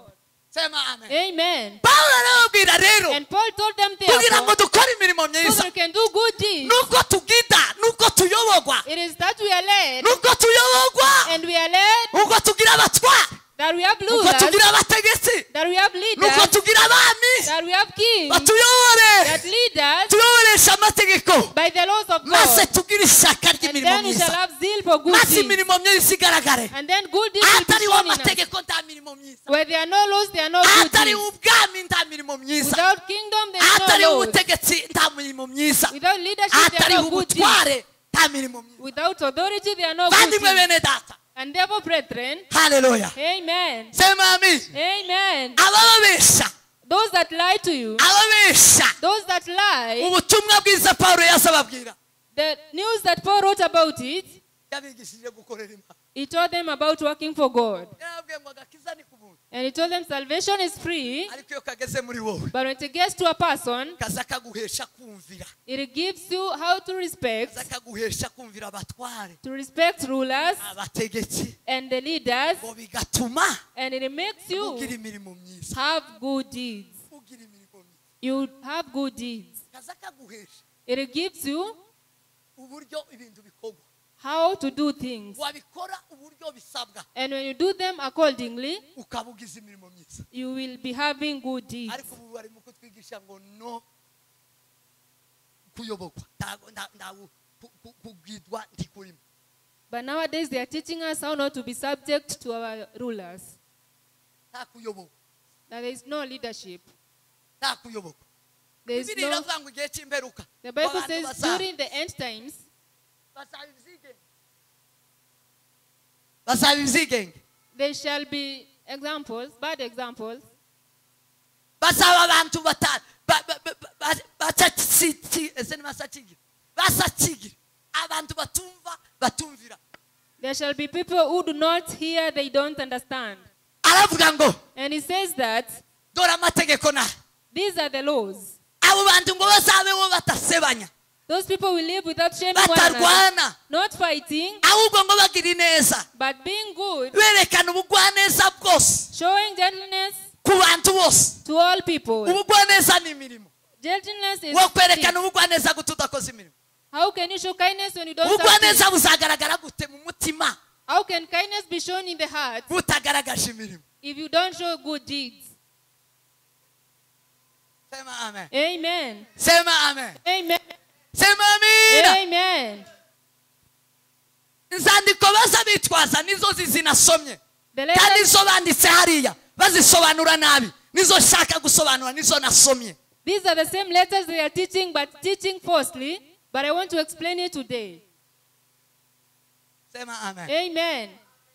S1: Sema amen.
S2: Amen.
S1: Paulo arababwira rero
S2: And Paul told them
S1: kugira ngo
S2: therefore,
S1: dukore imirimo
S2: so
S1: myiza
S2: that we can do good deeds.
S1: nuko tugida, nuko tuyoborwa,
S2: It is that we are led,
S1: nuko tuyoborwa,
S2: and we are led
S1: nuko tugira abatwara,
S2: that we have
S1: nuko
S2: rulers,
S1: tugira abategetsi,
S2: that we have
S1: nuko
S2: leaders,
S1: tugira abami
S2: that we have kings,
S1: batuyobore,
S2: that lead us
S1: tuyoboresha amategeko.
S2: by By the laws of
S1: Maze
S2: God.
S1: tugire ishyaka
S2: And
S1: ry'imirimo
S2: then we shall
S1: myiza.
S2: have zeal for good
S1: Maze
S2: deeds.
S1: imirimo myiza igaragare.
S2: And then good deeds will be
S1: Ahatariho
S2: shown in us.
S1: amategeko nta mirimo myiza.
S2: Where there are no laws, there are no good
S1: Ahatariho
S2: deeds.
S1: ubwami nta mirimo myiza.
S2: Without kingdom, there is no
S1: Ahatariho
S2: laws.
S1: ubutegetsi nta mirimo myiza.
S2: Without leadership, there are
S1: Ahatariho
S2: no good deeds.
S1: ubutware nta mirimo myiza.
S2: Without authority, there are no good
S1: Bavandimwe
S2: deeds.
S1: bene data.
S2: And therefore, brethren,
S1: Haleluya.
S2: amen.
S1: Sema amen.
S2: Amen.
S1: Abababesha.
S2: Those that lie to you,
S1: Ababesha.
S2: those that lie,
S1: Ubutumwa bwiza Pawulo yazababwira.
S2: the news that Paul wrote about it,
S1: Yabigishije gukorera Imana.
S2: he taught them about working for God.
S1: Yarababwiye ngo agakiza ni ku buntu.
S2: And he told them salvation is free,
S1: Ariko iyo kageze muri wowe
S2: but when it gets to a person,
S1: kaza kaguhesha kumvira.
S2: it gives you how to respect,
S1: Kaza kaguhesha kumvira abatware,
S2: to respect rulers
S1: abategetsi,
S2: and the leaders,
S1: ngo bigatuma
S2: and it makes
S1: ugira
S2: you
S1: imirimo myiza.
S2: have good deeds.
S1: Ugira imirimo myiza.
S2: You have good deeds.
S1: Kaza kaguhesha
S2: It gives you
S1: uburyo ibintu bikorwa.
S2: how to do things.
S1: Wabikora uburyo bisabwa
S2: And when you do them accordingly,
S1: ukaba ugize imirimo myiza.
S2: you will be having good deeds.
S1: Ariko ubu barimo kutwigisha ngo no kuyoborwa ntago kugidwa ntikurimo.
S2: But nowadays they are teaching us how not to be subject to our rulers.
S1: Nta kuyoborwa.
S2: That there is no leadership.
S1: Nta kuyoborwa.
S2: There is
S1: Bibiliya
S2: no,
S1: iravuga ngo igihe cy'imperuka
S2: the Bible
S1: abantu
S2: says during the end times,
S1: bazaba ibyigenge.
S2: there shall be examples, bad examples.
S1: Bazaba abantu basakigira abantu batumva batumvira.
S2: There shall be people who do not hear, they don't understand.
S1: Aravuga ngo
S2: And he says that
S1: dore amategeko na
S2: these are the laws.
S1: Abo bantu ngo bazabeho batasebanya.
S2: Those people will live without shaming one another, not fighting,
S1: ahubwo ngo bagire neza,
S2: but being good,
S1: berekana ubugwaneza bwose,
S2: showing gentleness
S1: ku bantu bose.
S2: to all people.
S1: Ubugwaneza ni imirimo.
S2: Gentleness is
S1: Wo kwerekana ubugwaneza gute udakoze imirimo?
S2: How can you show kindness when you don't have
S1: Ubugwaneza buzagaragara gute mu mutima?
S2: How can kindness be shown in the heart
S1: butagaragaje imirimo?
S2: if you don't show good deeds?
S1: Sema amen.
S2: Amen.
S1: Sema amen.
S2: Amen.
S1: Sema amina.
S2: Amen.
S1: Inzandiko baza bitwaza nizo zinasomye. Kandi izo banditse hariya bazisobanura nabi. Nizo shaka gusobanura nizo nasomye.
S2: These are the same letters they are teaching, but teaching falsely. But I want to explain it today.
S1: Sema amen.
S2: Amen.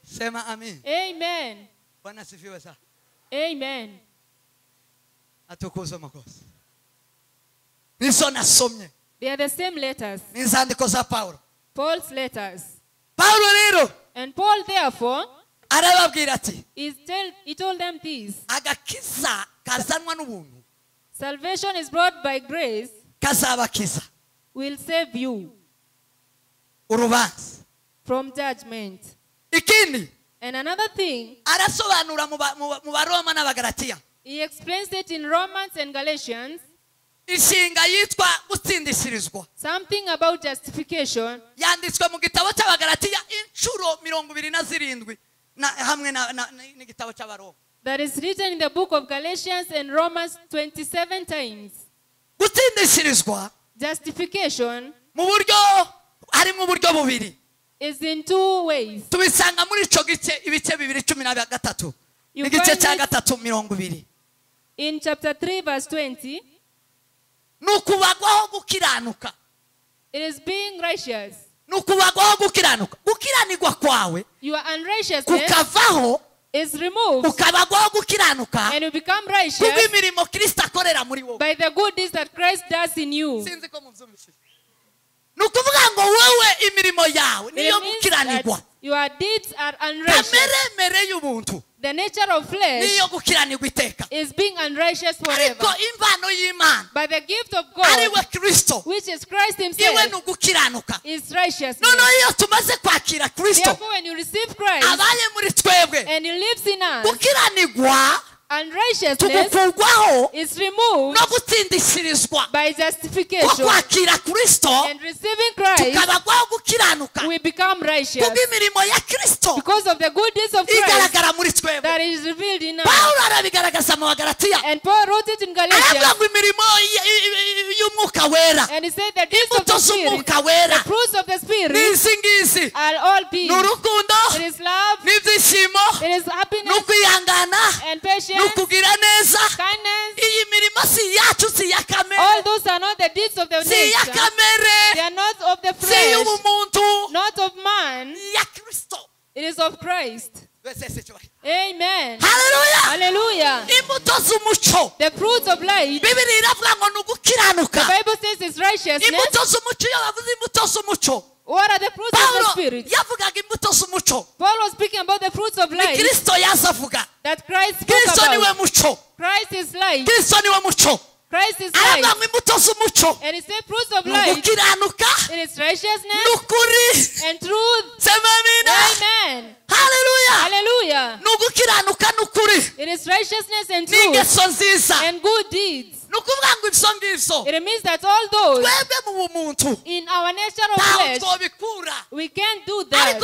S1: Sema amen.
S2: Amen.
S1: Bwana asifiwe sana.
S2: Amen.
S1: Atukuzwe makosa. Nizo nasomye.
S2: They are the same letters.
S1: Inzandiko za Paulo.
S2: Paul's letters.
S1: Paulo rero.
S2: And Paul therefore
S1: arababwira ati
S2: he told them this.
S1: Agakiza kazanwa n'ubuntu.
S2: Salvation is brought by grace.
S1: Kazabakiza.
S2: Will save you.
S1: Urubanza.
S2: From judgment.
S1: Ikindi.
S2: And another thing.
S1: Arasobanura mu Baroma n'Abagalatiya.
S2: He explains it in Romans and Galatians.
S1: Inshinga yitwa gutsindishirizwa.
S2: Something about justification.
S1: Yanditswe mu gitabo cy'Abagalatiya inshuro 27 na hamwe n'igitabo cy'Abaroma.
S2: That is written in the book of Galatians and Romans 27 times.
S1: Gutsindishirizwa.
S2: Justification.
S1: Mu buryo harimo uburyo bubiri.
S2: Is in two ways.
S1: Tubisanga muri ico gice ibice 2:13. Igice cya 3:20.
S2: In chapter 3 verse 20.
S1: Nukubagwaho gukiranuka.
S2: It is being righteous.
S1: Nukubagwaho gukiranuka. Gukiranirwa kwawe.
S2: Your unrighteousness
S1: kukavaho
S2: is removed.
S1: Ukabagwaho gukiranuka.
S2: And you become righteous.
S1: Kubw'imirimo Kristo akorera muri wowe.
S2: By the good deeds that Christ does in you.
S1: Sinzi ko muvyumvise. Nukuvuga ngo wewe imirimo yawe niyo gukiranirwa.
S2: Your deeds are unrighteous.
S1: Kamere y'ubuntu.
S2: The nature of flesh
S1: niyo gukiranirwa iteka.
S2: is being unrighteous forever.
S1: Ariko imvano y'Imana
S2: by the gift of God,
S1: ariwe Kristo,
S2: which is Christ himself,
S1: iwe n'ugukiranuka,
S2: is righteousness.
S1: No iyo tumaze kwakira Kristo,
S2: therefore when you receive Christ,
S1: abaye muri twebwe,
S2: and he lives in us,
S1: gukiranirwa
S2: And righteousness is removed by justification. And receiving Christ, we become righteous because of the good deeds of Christ that is revealed in us. And Paul wrote it in Galatians. And he said the deeds of the Spirit, the fruits of the Spirit are all these. It is love, it is happiness, and patience, kindness. All those are not the deeds of the nature. They are not of the flesh, not of man. It is of Christ. Amen.
S1: Hallelujah.
S2: Hallelujah. The fruits of light. The Bible says is righteousness. What are the fruits of the Spirit? Paul was speaking about the fruits of light that Christ spoke about. Christ is light. Christ is light. And he said fruits of light. It is righteousness and truth. Amen.
S1: Hallelujah.
S2: Hallelujah. It is righteousness and truth and good deeds. It means that all those in our nature of flesh, we can't do that.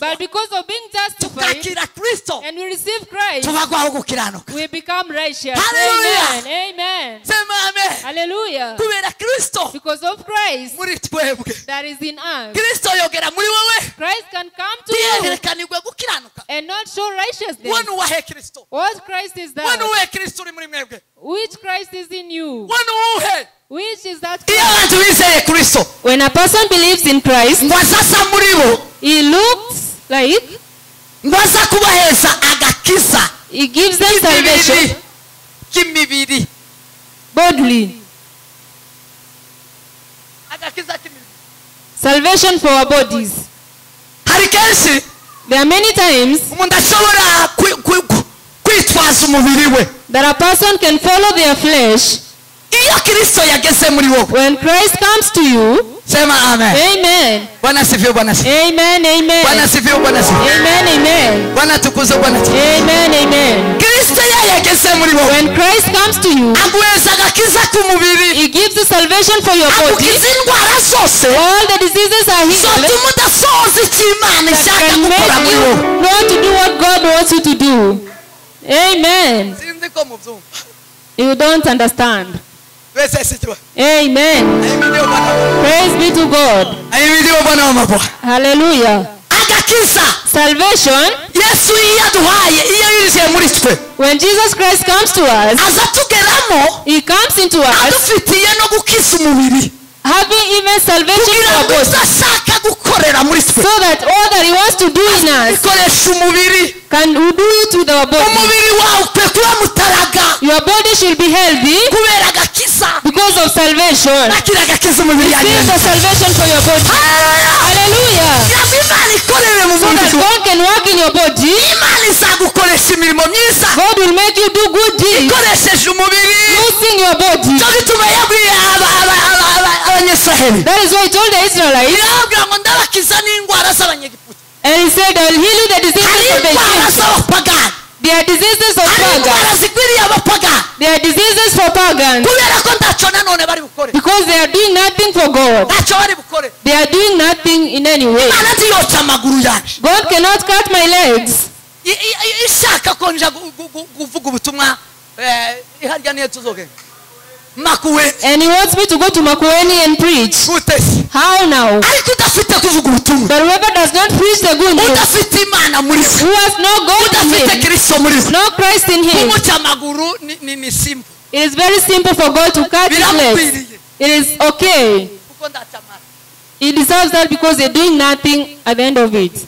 S2: But because of being justified and we receive Christ, we become righteous.
S1: Hallelujah.
S2: Amen. Amen. Hallelujah. Because of Christ that is in us. Christ can come to you and not show righteousness. What Christ is that? Which Christ is in you? Which is that Christ? When a person believes in Christ, he looks like he gives them salvation bodily. Salvation for our bodies. There are many times that a person can follow their flesh. When Christ comes to you, amen. Amen, amen. Amen, amen. Amen, amen. When Christ comes to you, he gives you salvation for your body. All the diseases are healed. That can make you know to do what God wants you to do. Amen. You don't understand. Amen. Praise be to God. Hallelujah. Salvation. When Jesus Christ comes to us, he comes into us having even salvation for our bodies, so that all that he wants to do in us can do it with our body. Your body should be healthy because of salvation. Receive the salvation for your body. Hallelujah. So that God can work in your body. God will make you do good deeds using your body. That is why he told the Israelites. And he said, I will heal you the diseases of the Egyptians. There are diseases of pagans. There are diseases for pagans. Because they are doing nothing for God. They are doing nothing in any way. God cannot cut my legs. And he wants me to go to Makueni and preach. How now? But whoever does not preach the good news, who has no God in him, no Christ in him, it is very simple for God to cut his legs. It is okay. He deserves that because they're doing nothing at the end of it.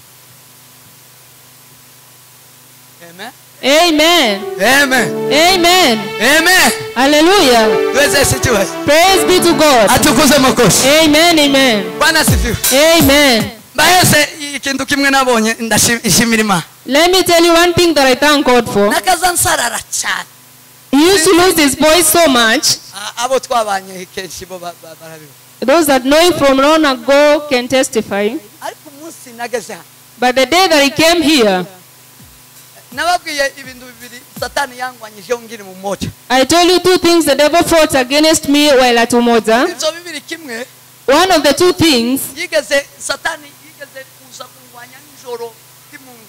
S1: Amen.
S2: Amen.
S1: Amen.
S2: Amen.
S1: Amen.
S2: Hallelujah. Praise be to God. Amen. Amen. Amen. Let me tell you one thing that I thank God for. He used to lose his voice so much. Those that know him from long ago can testify. But the day that he came here,
S1: Nababwiye ibintu bibiri Satani yangwanyije ngiri mu Umoja.
S2: I told you two things the devil fought against me while at Umoja.
S1: Ibyo bibiri kimwe.
S2: One of the two things.
S1: Yigeze Satani yigeze kuza kungwanya nijoro timunzu.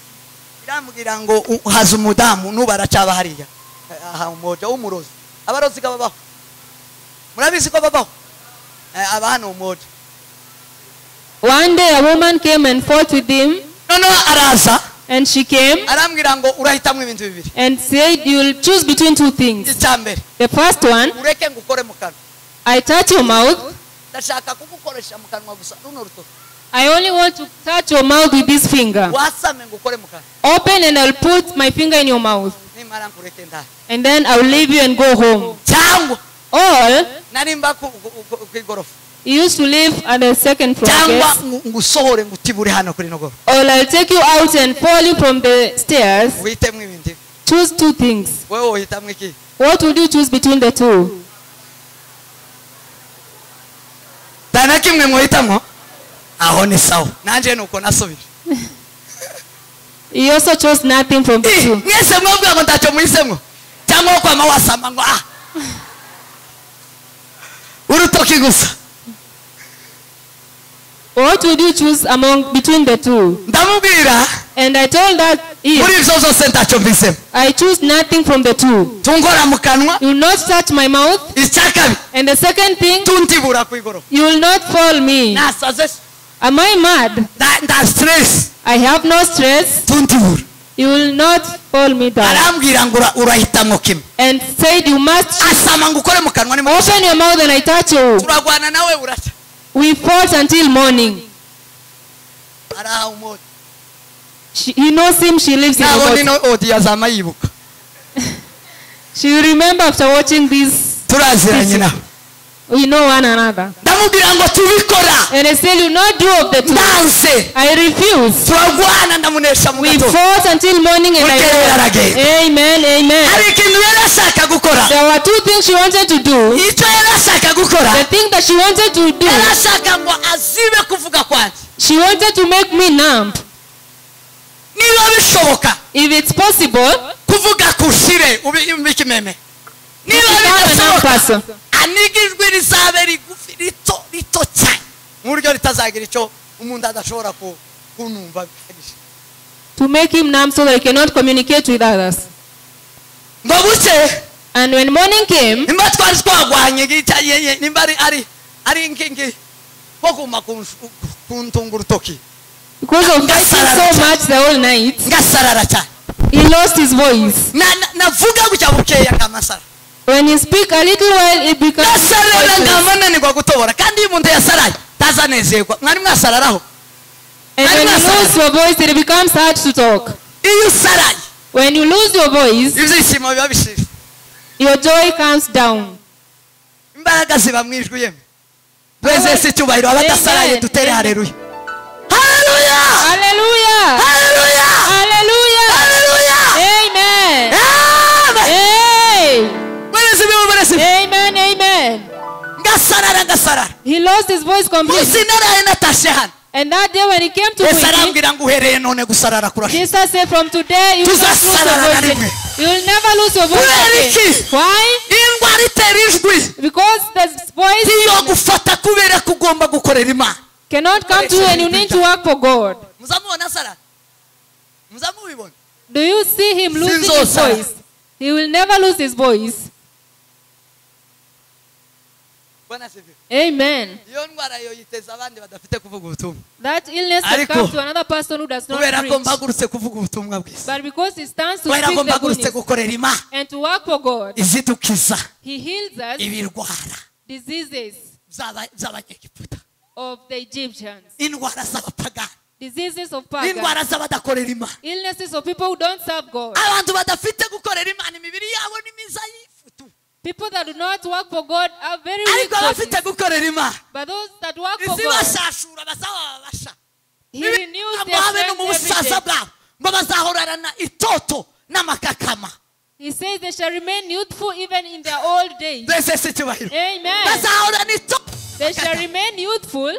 S1: Irambwira ngo haza umudamu nubaracaba hariya. Aha Umoja umurozi. Abarozi babaho. Murabizi ko babaho. Abana Umoja.
S2: One day a woman came and fought with him.
S1: No araza.
S2: And she came.
S1: Arambwira ngo urahitamwe ibintu bibiri.
S2: And said you will choose between two things.
S1: Icyambere.
S2: The first one.
S1: Ureke ngukore mu kanwa.
S2: I touch your mouth.
S1: Ndashaka kugukoresha mu kanwa gusa runo rutoki.
S2: I only want to touch your mouth with this finger.
S1: Wasame ngukore mu kanwa.
S2: Open and I'll put my finger in your mouth.
S1: Nimara nkureke ndahe.
S2: And then I'll leave you and go home.
S1: Cyangwa.
S2: Or
S1: narimba ku igorofa.
S2: He used to live at the second floor.
S1: Cyangwa ngusohore ngutibure hano kuri no gorofa.
S2: Or I'll take you out and fall you from the stairs.
S1: Uitemwe ibindi.
S2: Choose two things.
S1: Wewe uhitamwe iki?
S2: What would you choose between the two?
S1: Tana kimwe muhitamwo? Aho ni sawa. Nanje nuko nasubije.
S2: He also chose nothing from the two.
S1: Mwese mwabwa ngo ntacyo muhisemwo. Cyangwa kwama wasama ngo ah. Urutoki gusa.
S2: What would you choose among between the two?
S1: Ndamubwira.
S2: And I told that if
S1: muri ibyo zose ntacyo mvisemo.
S2: I choose nothing from the two.
S1: Tungora mu kanwa.
S2: You will not touch my mouth.
S1: Icyakabi.
S2: And the second thing,
S1: tuntibura ku igorofa.
S2: You will not fall me.
S1: Nasaze.
S2: Am I mad?
S1: Nda stress.
S2: I have no stress.
S1: Tuntibura.
S2: You will not fall me down.
S1: Arambwira ngo urahitamwo kimwe.
S2: And said you must.
S1: Asama ngukore mu kanwa ni
S2: open your mouth and I touch you.
S1: Turagwana nawe uracha.
S2: We fought until morning.
S1: Araha Umoja.
S2: He knows him, she lives in Umoja. She will remember after watching this. We know one another. And I said, you not do of the two. I refuse. We fought until morning and I fought. Amen, amen. There were two things she wanted to do. The thing that she wanted to do, she wanted to make me numb. If it's possible, to become a numb person. To make him numb so that he cannot communicate with others. And when morning came, because of fighting so much the whole night, he lost his voice. When he speak a little while, it becomes voiceless. And when you lose your voice, it becomes hard to talk. When you lose your voice, your joy comes down. Amen.
S1: Hallelujah!
S2: Hallelujah!
S1: Hallelujah!
S2: Hallelujah!
S1: Hallelujah!
S2: Amen!
S1: Amen!
S2: Hey. Amen! Amen! He lost his voice completely. And that day when he came to me, Jesus said, from today you will not lose your voice. You will never lose your voice again. Why? Because the voice cannot come to you and you need to work for God. Do you see him losing his voice? He will never lose his voice. Amen. That illness can come to another person who does not preach. But because he stands to speak the good news and to work for God, he heals us diseases of the Egyptians, diseases of pagans, illnesses of people who don't serve God. People that do not work for God are very weak bodies. But those that work for God, He renews their strength every day. He says they shall remain youthful even in their old days. Amen. They shall remain youthful.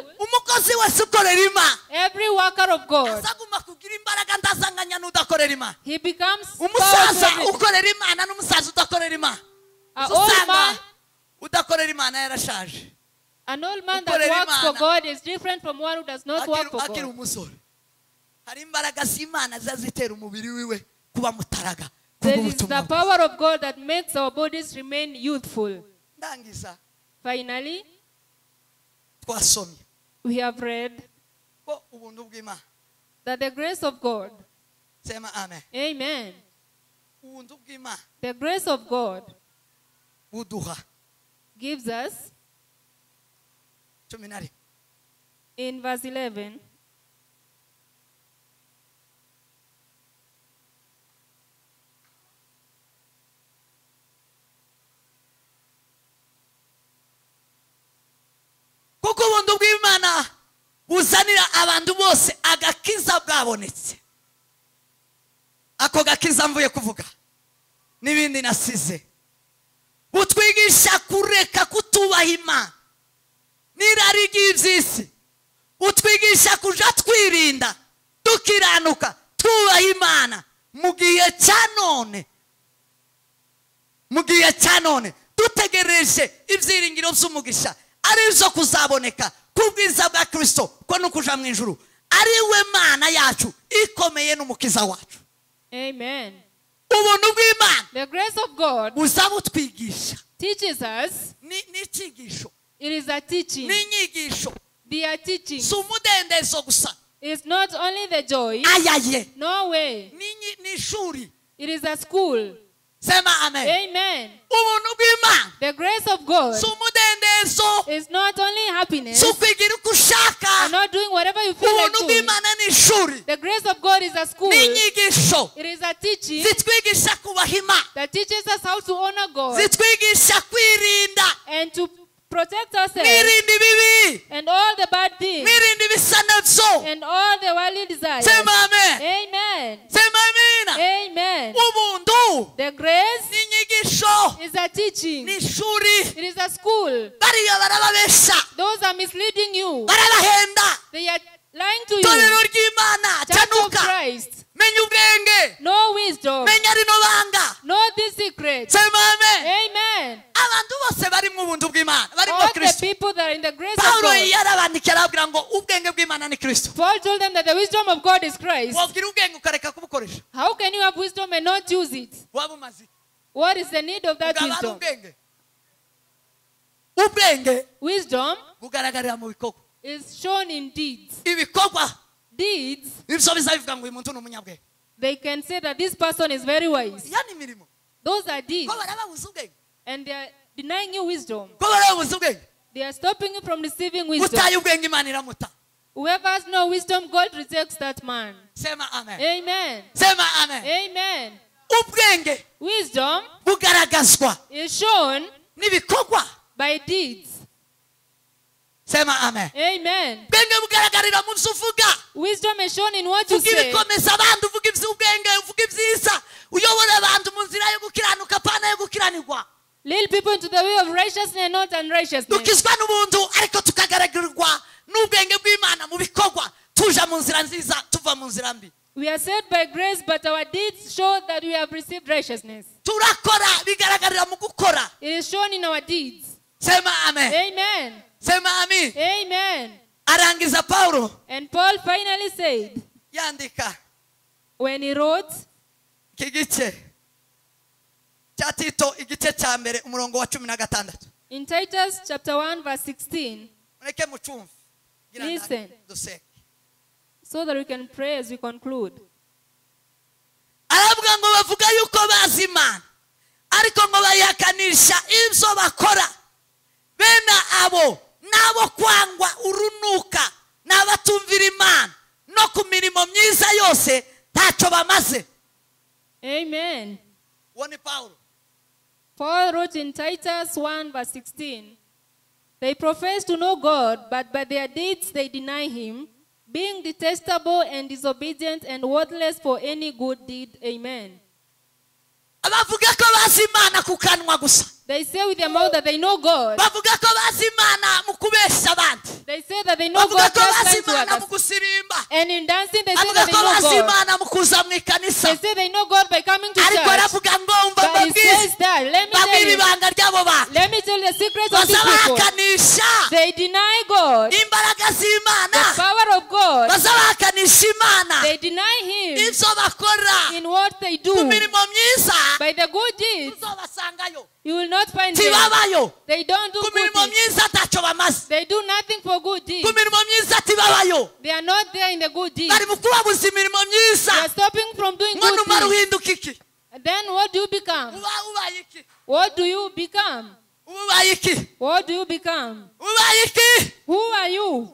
S2: Every worker of God
S1: imbaraga ndazanganya n'udakorera Imana.
S2: He becomes
S1: umusaza ukorera Imana n'umusaza udakorera Imana.
S2: Usanga
S1: udakorera Imana yarashaje.
S2: An old man that works for God is different from one who does not work for God.
S1: Akiri umusore. Hari imbaraga z'Imana zazitera umubiri wiwe kuba mutaraga.
S2: There is the power of God that makes our bodies remain youthful.
S1: Ndangiza.
S2: Finally,
S1: twasomye.
S2: We have read
S1: ko ubuntu bw'Imana,
S2: that the grace of God.
S1: Sema amen.
S2: Amen.
S1: Ubuntu bw'Imana.
S2: The grace of God
S1: buduha,
S2: gives us
S1: 11.
S2: In verse 11.
S1: Kuko ubuntu bw'Imana buzanira abantu bose agakiza bwabonetse. Ako gakiza mvuye kuvuga n'ibindi nasize, butwigisha kureka kutubaha Imana n'irari ry'iby'isi, butwigisha kuja twirinda tukiranuka tubaha Imana mu gihe cya none, mu gihe cya none dutegereje ibyiringiro by'umugisha arizo kuzaboneka kubwiza bwa Kristo, ko nukuja mu ijuru ari we Mana yacu ikomeye n'umukiza wacu.
S2: Amen.
S1: Ubuntu bw'Imana,
S2: the grace of God,
S1: buzabutwigisha,
S2: teaches us.
S1: Ni icyigisho.
S2: It is a teaching.
S1: Ni inyigisho.
S2: They are teaching.
S1: Si umudendezo gusa.
S2: It's not only the joy.
S1: Ayaye.
S2: No way.
S1: Ni ishuri.
S2: It is a school.
S1: Sema amen.
S2: Amen.
S1: Ubuntu bw'Imana,
S2: the grace of God,
S1: si umudendezo,
S2: is not only happiness,
S1: si ukwigira uko ushaka,
S2: and not doing whatever you feel like
S1: ubuntu
S2: doing.
S1: bw'Imana ni ishuri.
S2: The grace of God is a school.
S1: Ni inyigisho.
S2: It is a teaching.
S1: Zitwigisha kubaha Imana,
S2: that teaches us how to honor God,
S1: zitwigisha kwirinda,
S2: and to protect ourselves,
S1: mwirinda ibibi,
S2: and all the bad things,
S1: mwirinda ibisa nabyo,
S2: and all the worldly desires.
S1: Sema amen.
S2: Amen.
S1: Sema amina.
S2: Amen.
S1: Ubuntu,
S2: the grace,
S1: ni inyigisho,
S2: is a teaching,
S1: ni ishuri.
S2: It is a school.
S1: Bariya barababesha.
S2: Those are misleading you.
S1: Barabahenda.
S2: They are lying to you.
S1: Itorero ry'Imana,
S2: Church of
S1: tanuka.
S2: Christ.
S1: Menya ubwenge.
S2: No wisdom.
S1: Menya rino banga.
S2: Know this secret.
S1: Sema amen.
S2: Amen.
S1: Abantu bose bari mu buntu bw'Imana, bari mu
S2: All the
S1: Kristo.
S2: people that are in the grace of
S1: Paulo
S2: God.
S1: yarabandikiye arababwira ngo ubwenge bw'Imana ni Kristo.
S2: Paul told them that the wisdom of God is Christ.
S1: Wabwira ubwenge ukareka kubukoresha.
S2: How can you have wisdom and not use it?
S1: Waba umaze.
S2: What is the need of that
S1: Ugaba ari
S2: wisdom?
S1: ubwenge. Ubwenge
S2: Wisdom
S1: bugaragarira mu bikorwa.
S2: is shown in deeds.
S1: Ibikorwa.
S2: Deeds.
S1: Ibyo bizabivuga ngo uyu muntu ni umunyabwenge.
S2: They can say that this person is very wise.
S1: Ya ni imirimo.
S2: Those are deeds.
S1: Ko barababuza ubwenge.
S2: And they are denying you wisdom.
S1: Ko barababuza ubwenge.
S2: They are stopping you from receiving wisdom.
S1: Utaye ubwenge Imana iramuta.
S2: Whoever has no wisdom, God rejects that man.
S1: Sema amen.
S2: Amen.
S1: Sema amen.
S2: Amen.
S1: Ubwenge
S2: Wisdom
S1: bugaragazwa
S2: is shown
S1: n'ibikorwa,
S2: by deeds.
S1: Sema amen.
S2: Amen.
S1: Ubwenge bugaragarira mu byo uvuga.
S2: Wisdom is shown in what you
S1: Uvuga
S2: say.
S1: ibikomeza abandi, uvuga iby'ubwenge, uvuga ibyiza, uyobora abantu mu nzira yo gukiranuka, apana yo gukiranirwa.
S2: Lead people into the way of righteousness and not unrighteousness.
S1: Dukizwa n'ubuntu ariko tukagaragarirwa n'ubwenge bw'Imana mu bikorwa, tuja mu nzira nziza, tuva mu nzira mbi.
S2: We are saved by grace, but our deeds show that we have received righteousness.
S1: Turakora, bigaragarira mu gukora.
S2: It is shown in our deeds.
S1: Sema amen.
S2: Amen.
S1: Sema amen.
S2: Amen.
S1: Arangiza Paulo.
S2: And Paul finally said,
S1: yandika,
S2: when he wrote,
S1: iki gice cya Tito, igice cya mbere umurongo wa 16.
S2: In Titus chapter 1 verse 16.
S1: Mureke mucumve.
S2: Listen.
S1: Dusenge.
S2: So that we can pray as we conclude.
S1: Aravuga ngo bavuga yuko bazi Imana, ariko ngo bayihakanisha ibyo bakora. Bene abo nabo kwangwa urunuka n'abatumvira Imana no ku mirimo myiza yose ntacyo bamaze.
S2: Amen.
S1: Uwo ni Paulo.
S2: Paul wrote in Titus 1 verse 16, they profess to know God, but by their deeds they deny him, being detestable and disobedient and worthless for any good deed. Amen.
S1: Abavuga ko bazi Imana ku kanwa gusa.
S2: They say with their mouth that they know God.
S1: Bavuga ko bazi Imana mu kubesha abandi.
S2: They say that that they know
S1: Bavuga
S2: God
S1: ko
S2: just
S1: bazi
S2: like to
S1: Imana mu
S2: others.
S1: gusirimba.
S2: And in dancing, they say
S1: Bavuga
S2: that they
S1: ko
S2: know
S1: bazi
S2: God.
S1: Imana mu kuza mu ikanisa.
S2: They say they know God by coming to
S1: Ariko
S2: church.
S1: aravuga ngo umva
S2: But he
S1: mbabwire,
S2: says that, let me tell
S1: mbabwire
S2: you,
S1: ibanga ry'abo bantu.
S2: let me tell you the secrets of these people.
S1: Bazabahakanisha
S2: They deny God,
S1: imbaraga z'Imana.
S2: the power of God.
S1: Bazabahakanisha Imana.
S2: They deny Him
S1: Ibyo bakora
S2: in what they
S1: ku
S2: do.
S1: mirimo myiza
S2: By the good deeds,
S1: uzobasangayo.
S2: you will not find them.
S1: Tibabayo.
S2: They don't do
S1: Ku
S2: good
S1: mirimo
S2: deeds.
S1: myiza ntacyo bamaze.
S2: They do nothing for good deeds.
S1: Ku mirimo myiza tibabayo.
S2: They are not there in the good deeds.
S1: Bari mu kubabuza imirimo myiza.
S2: They are stopping from doing
S1: Ngo
S2: good
S1: numara
S2: deeds.
S1: uhinduka iki?
S2: Then what do you become?
S1: Uba ubaye iki?
S2: What do you become?
S1: Uba ubaye iki?
S2: What do you become?
S1: Ubaye iki?
S2: Who are you?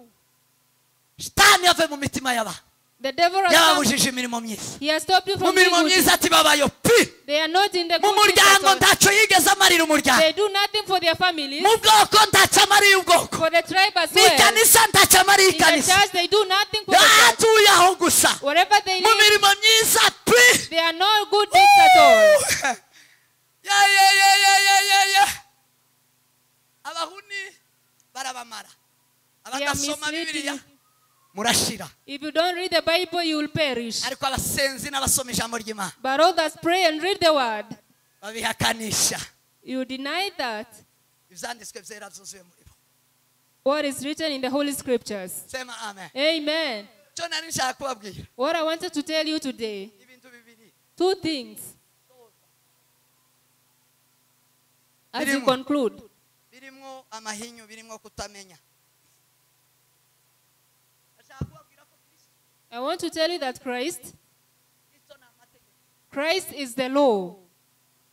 S1: Shitani yave mu mitima y'abantu.
S2: The devil has come.
S1: Yababujije imirimo myiza.
S2: He has stopped you
S1: Mu
S2: from doing
S1: mirimo
S2: good
S1: myiza
S2: deeds.
S1: tibabayo pi.
S2: They are not in the
S1: Mu
S2: good deeds at
S1: muryango
S2: all.
S1: ntacyo yigeze amarira umuryango.
S2: They do nothing for their families,
S1: Mu bwoko ntacyo amariye ubwoko.
S2: for the tribe as
S1: Mu
S2: well.
S1: ikanisa ntacyo amariye
S2: In the
S1: ikanisa.
S2: church, they do nothing for the church.
S1: Atuye aho gusa.
S2: Wherever they
S1: Mu
S2: live,
S1: mirimo myiza pi.
S2: they are no good deeds at all.
S1: Ya ya ya ya ya ya ya. Abahuni barabamara.
S2: They are
S1: Abadasoma Bibiliya
S2: misleading.
S1: murashira.
S2: If you don't read the Bible, you will perish.
S1: Ariko abasenzi n'abasoma ijambo ry'Imana
S2: But others pray and read the word.
S1: babihakanisha.
S2: You deny that.
S1: Ibyanditswe byera byuzuye muri bo.
S2: What is written in the Holy Scriptures.
S1: Sema amen.
S2: Amen.
S1: Cyo nari nshaka kubabwira
S2: What I wanted to tell you today,
S1: ibintu bibiri.
S2: two things. As you
S1: Birimo.
S2: conclude,
S1: Birimo amahinyu, birimo kutamenya. Ndashaka kubabwira ko Kristo
S2: I want to tell you that
S1: Kristo ni amategeko.
S2: Christ is the law.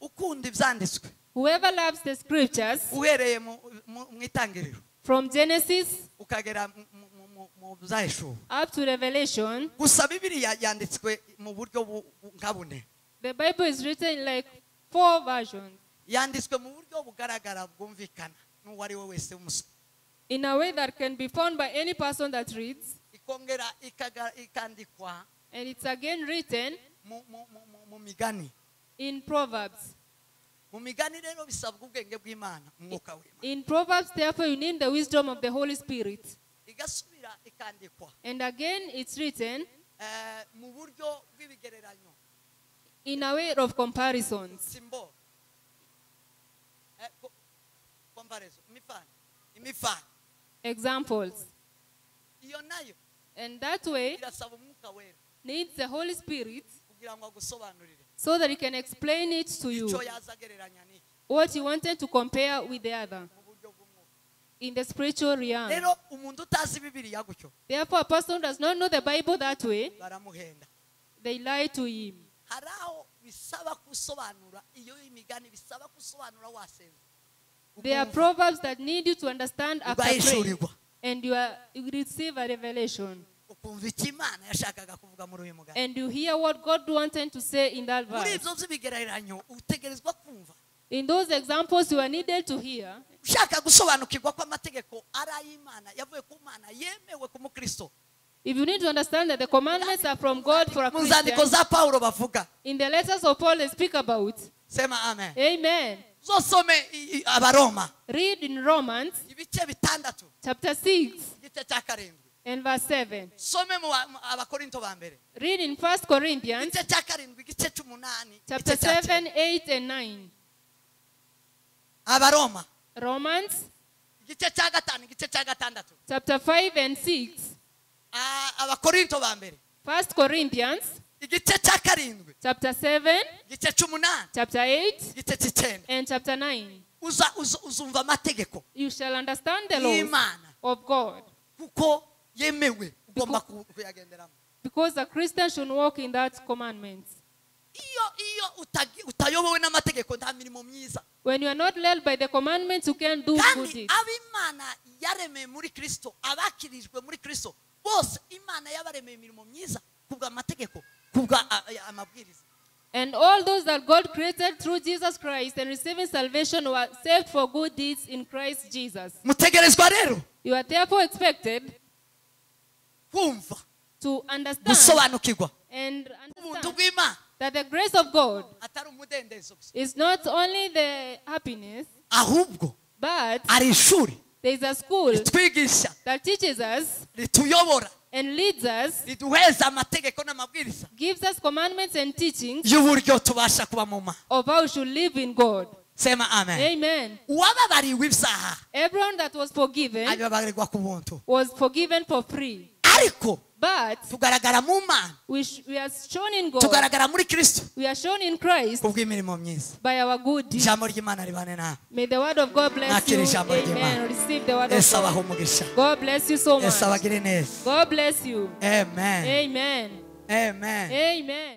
S1: Ukunda ibyanditswe
S2: Whoever loves the scriptures
S1: uhereye mu mu itangiriro
S2: from Genesis
S1: ukagera mu byahishuwe.
S2: up to Revelation,
S1: Gusa Bibiliya yanditswe mu buryo nka bune.
S2: the Bible is written in like 4 versions
S1: Yanditswe mu buryo bugaragara bwumvikana n'uwo ari we wese w'umusomyi.
S2: in a way that can be found by any person that reads,
S1: Ikongera ikandikwa
S2: and it's again written
S1: mu migani.
S2: in Proverbs.
S1: Mu migani rero bisabwa ubwenge bw'Imana, umwuka w'Imana.
S2: In Proverbs, therefore, you need the wisdom of the Holy Spirit.
S1: Igasubira ikandikwa
S2: And again, it's written
S1: mu buryo bw'ibigereranyo.
S2: in a way of comparisons.
S1: Symbol. Comparison, imifano. Imifano.
S2: Examples.
S1: Iyo nayo
S2: And that way
S1: irasaba umwuka wera
S2: needs the Holy Spirit
S1: kugira ngo agusobanurire
S2: so that he can explain it to you
S1: icyo yazagereranya n'iki
S2: what he wanted to compare with the other
S1: mu buryo bw'umwuka.
S2: in the spiritual realm.
S1: Rero umuntu utazi Bibiliya gutyo
S2: Therefore, a person does not know the Bible that way,
S1: baramuhenda.
S2: they lie to him.
S1: Hari aho bisaba gusobanura iyo imigani bisaba gusobanura wasenze.
S2: There are proverbs that need you to understand after praying,
S1: Ugahishurirwa.
S2: and you receive a revelation,
S1: Ukumva icyo Imana yashakaga kuvuga muri uyu mugani.
S2: and you hear what God wanted to say in that
S1: Muri
S2: verse.
S1: ibyo by'ibigereranyo utegerezwa kumva.
S2: In those examples, you are needed to hear.
S1: Ushaka gusobanukirwa ko amategeko ari ay'Imana yavuye ku Mana yemewe ku mukristo.
S2: If you need to understand that the commandments are from God for a
S1: Mu nzandiko
S2: Christian,
S1: za Paulo bavuga.
S2: in the letters of Paul they speak about.
S1: Sema amen.
S2: Amen.
S1: Uzosome Abaroma
S2: Read in Romans
S1: ibice 6
S2: chapter 6
S1: igice cya 7.
S2: and verse 7.
S1: Some mu Abakorinto ba mbere.
S2: Read in 1 Corinthians
S1: Igice cya 7 igice cy'umunani
S2: chapter
S1: igice cya
S2: 7, 8, and 9.
S1: Abaroma
S2: Romans
S1: igice cya 5 igice cya 6.
S2: chapter 5 and 6.
S1: Abakorinto ba mbere
S2: 1 Corinthians
S1: igice cya 7
S2: chapter 7,
S1: igice cy'umunani
S2: chapter 8,
S1: igice cy'icenda.
S2: and chapter 9.
S1: Uzumva amategeko
S2: You shall understand the laws
S1: y'Imana
S2: of God.
S1: kuko yemewe ugomba kuyagenderamo.
S2: Because a Christian should walk in that commandments.
S1: Iyo utayobowe n'amategeko nta mirimo myiza.
S2: When you are not led by the commandments, you can't do good
S1: Kandi
S2: deeds.
S1: ab'Imana yaremeye muri Kristo, abakirijwe muri Kristo, bose Imana yabaremeye imirimo myiza kubwa amategeko, kubwa amabwiriza.
S2: And all those that God created through Jesus Christ and receiving salvation were saved for good deeds in Christ Jesus.
S1: Mutegerezwa rero
S2: You are therefore expected
S1: kumva,
S2: to understand
S1: gusobanukirwa
S2: and
S1: ubuntu
S2: understand
S1: bw'Imana
S2: that the grace of God
S1: atari umudendezo gusa,
S2: is not only the happiness,
S1: ahubwo
S2: but
S1: ari ishuri
S2: There is a school
S1: ritwigisha,
S2: that teaches us
S1: rituyobora,
S2: and leads us,
S1: riduheza amategeko n'amabwiriza
S2: gives us commandments and teachings
S1: y'uburyo tubasha kuba mu Mana.
S2: of how we should live in God.
S1: Sema amen.
S2: Amen.
S1: Uwababariwe ibyaha
S2: Everyone that was forgiven
S1: abibabarirwa ku buntu,
S2: was forgiven for free.
S1: ariko
S2: But
S1: tugaragara mu Mana,
S2: we are shown in God,
S1: tugaragara muri Kristo
S2: we are shown in Christ
S1: kubw'imirimo myiza.
S2: by our good deeds.
S1: Ijambo ry'Imana ribane nawe.
S2: May the word of God bless
S1: Nakira
S2: you.
S1: ijambo ry'Imana.
S2: Amen. Receive the word of
S1: Yesu
S2: God.
S1: abahe umugisha.
S2: God bless you so
S1: Yesu
S2: much.
S1: abagire neza.
S2: God bless you.
S1: Amen.
S2: Amen.
S1: Amen.
S2: Amen.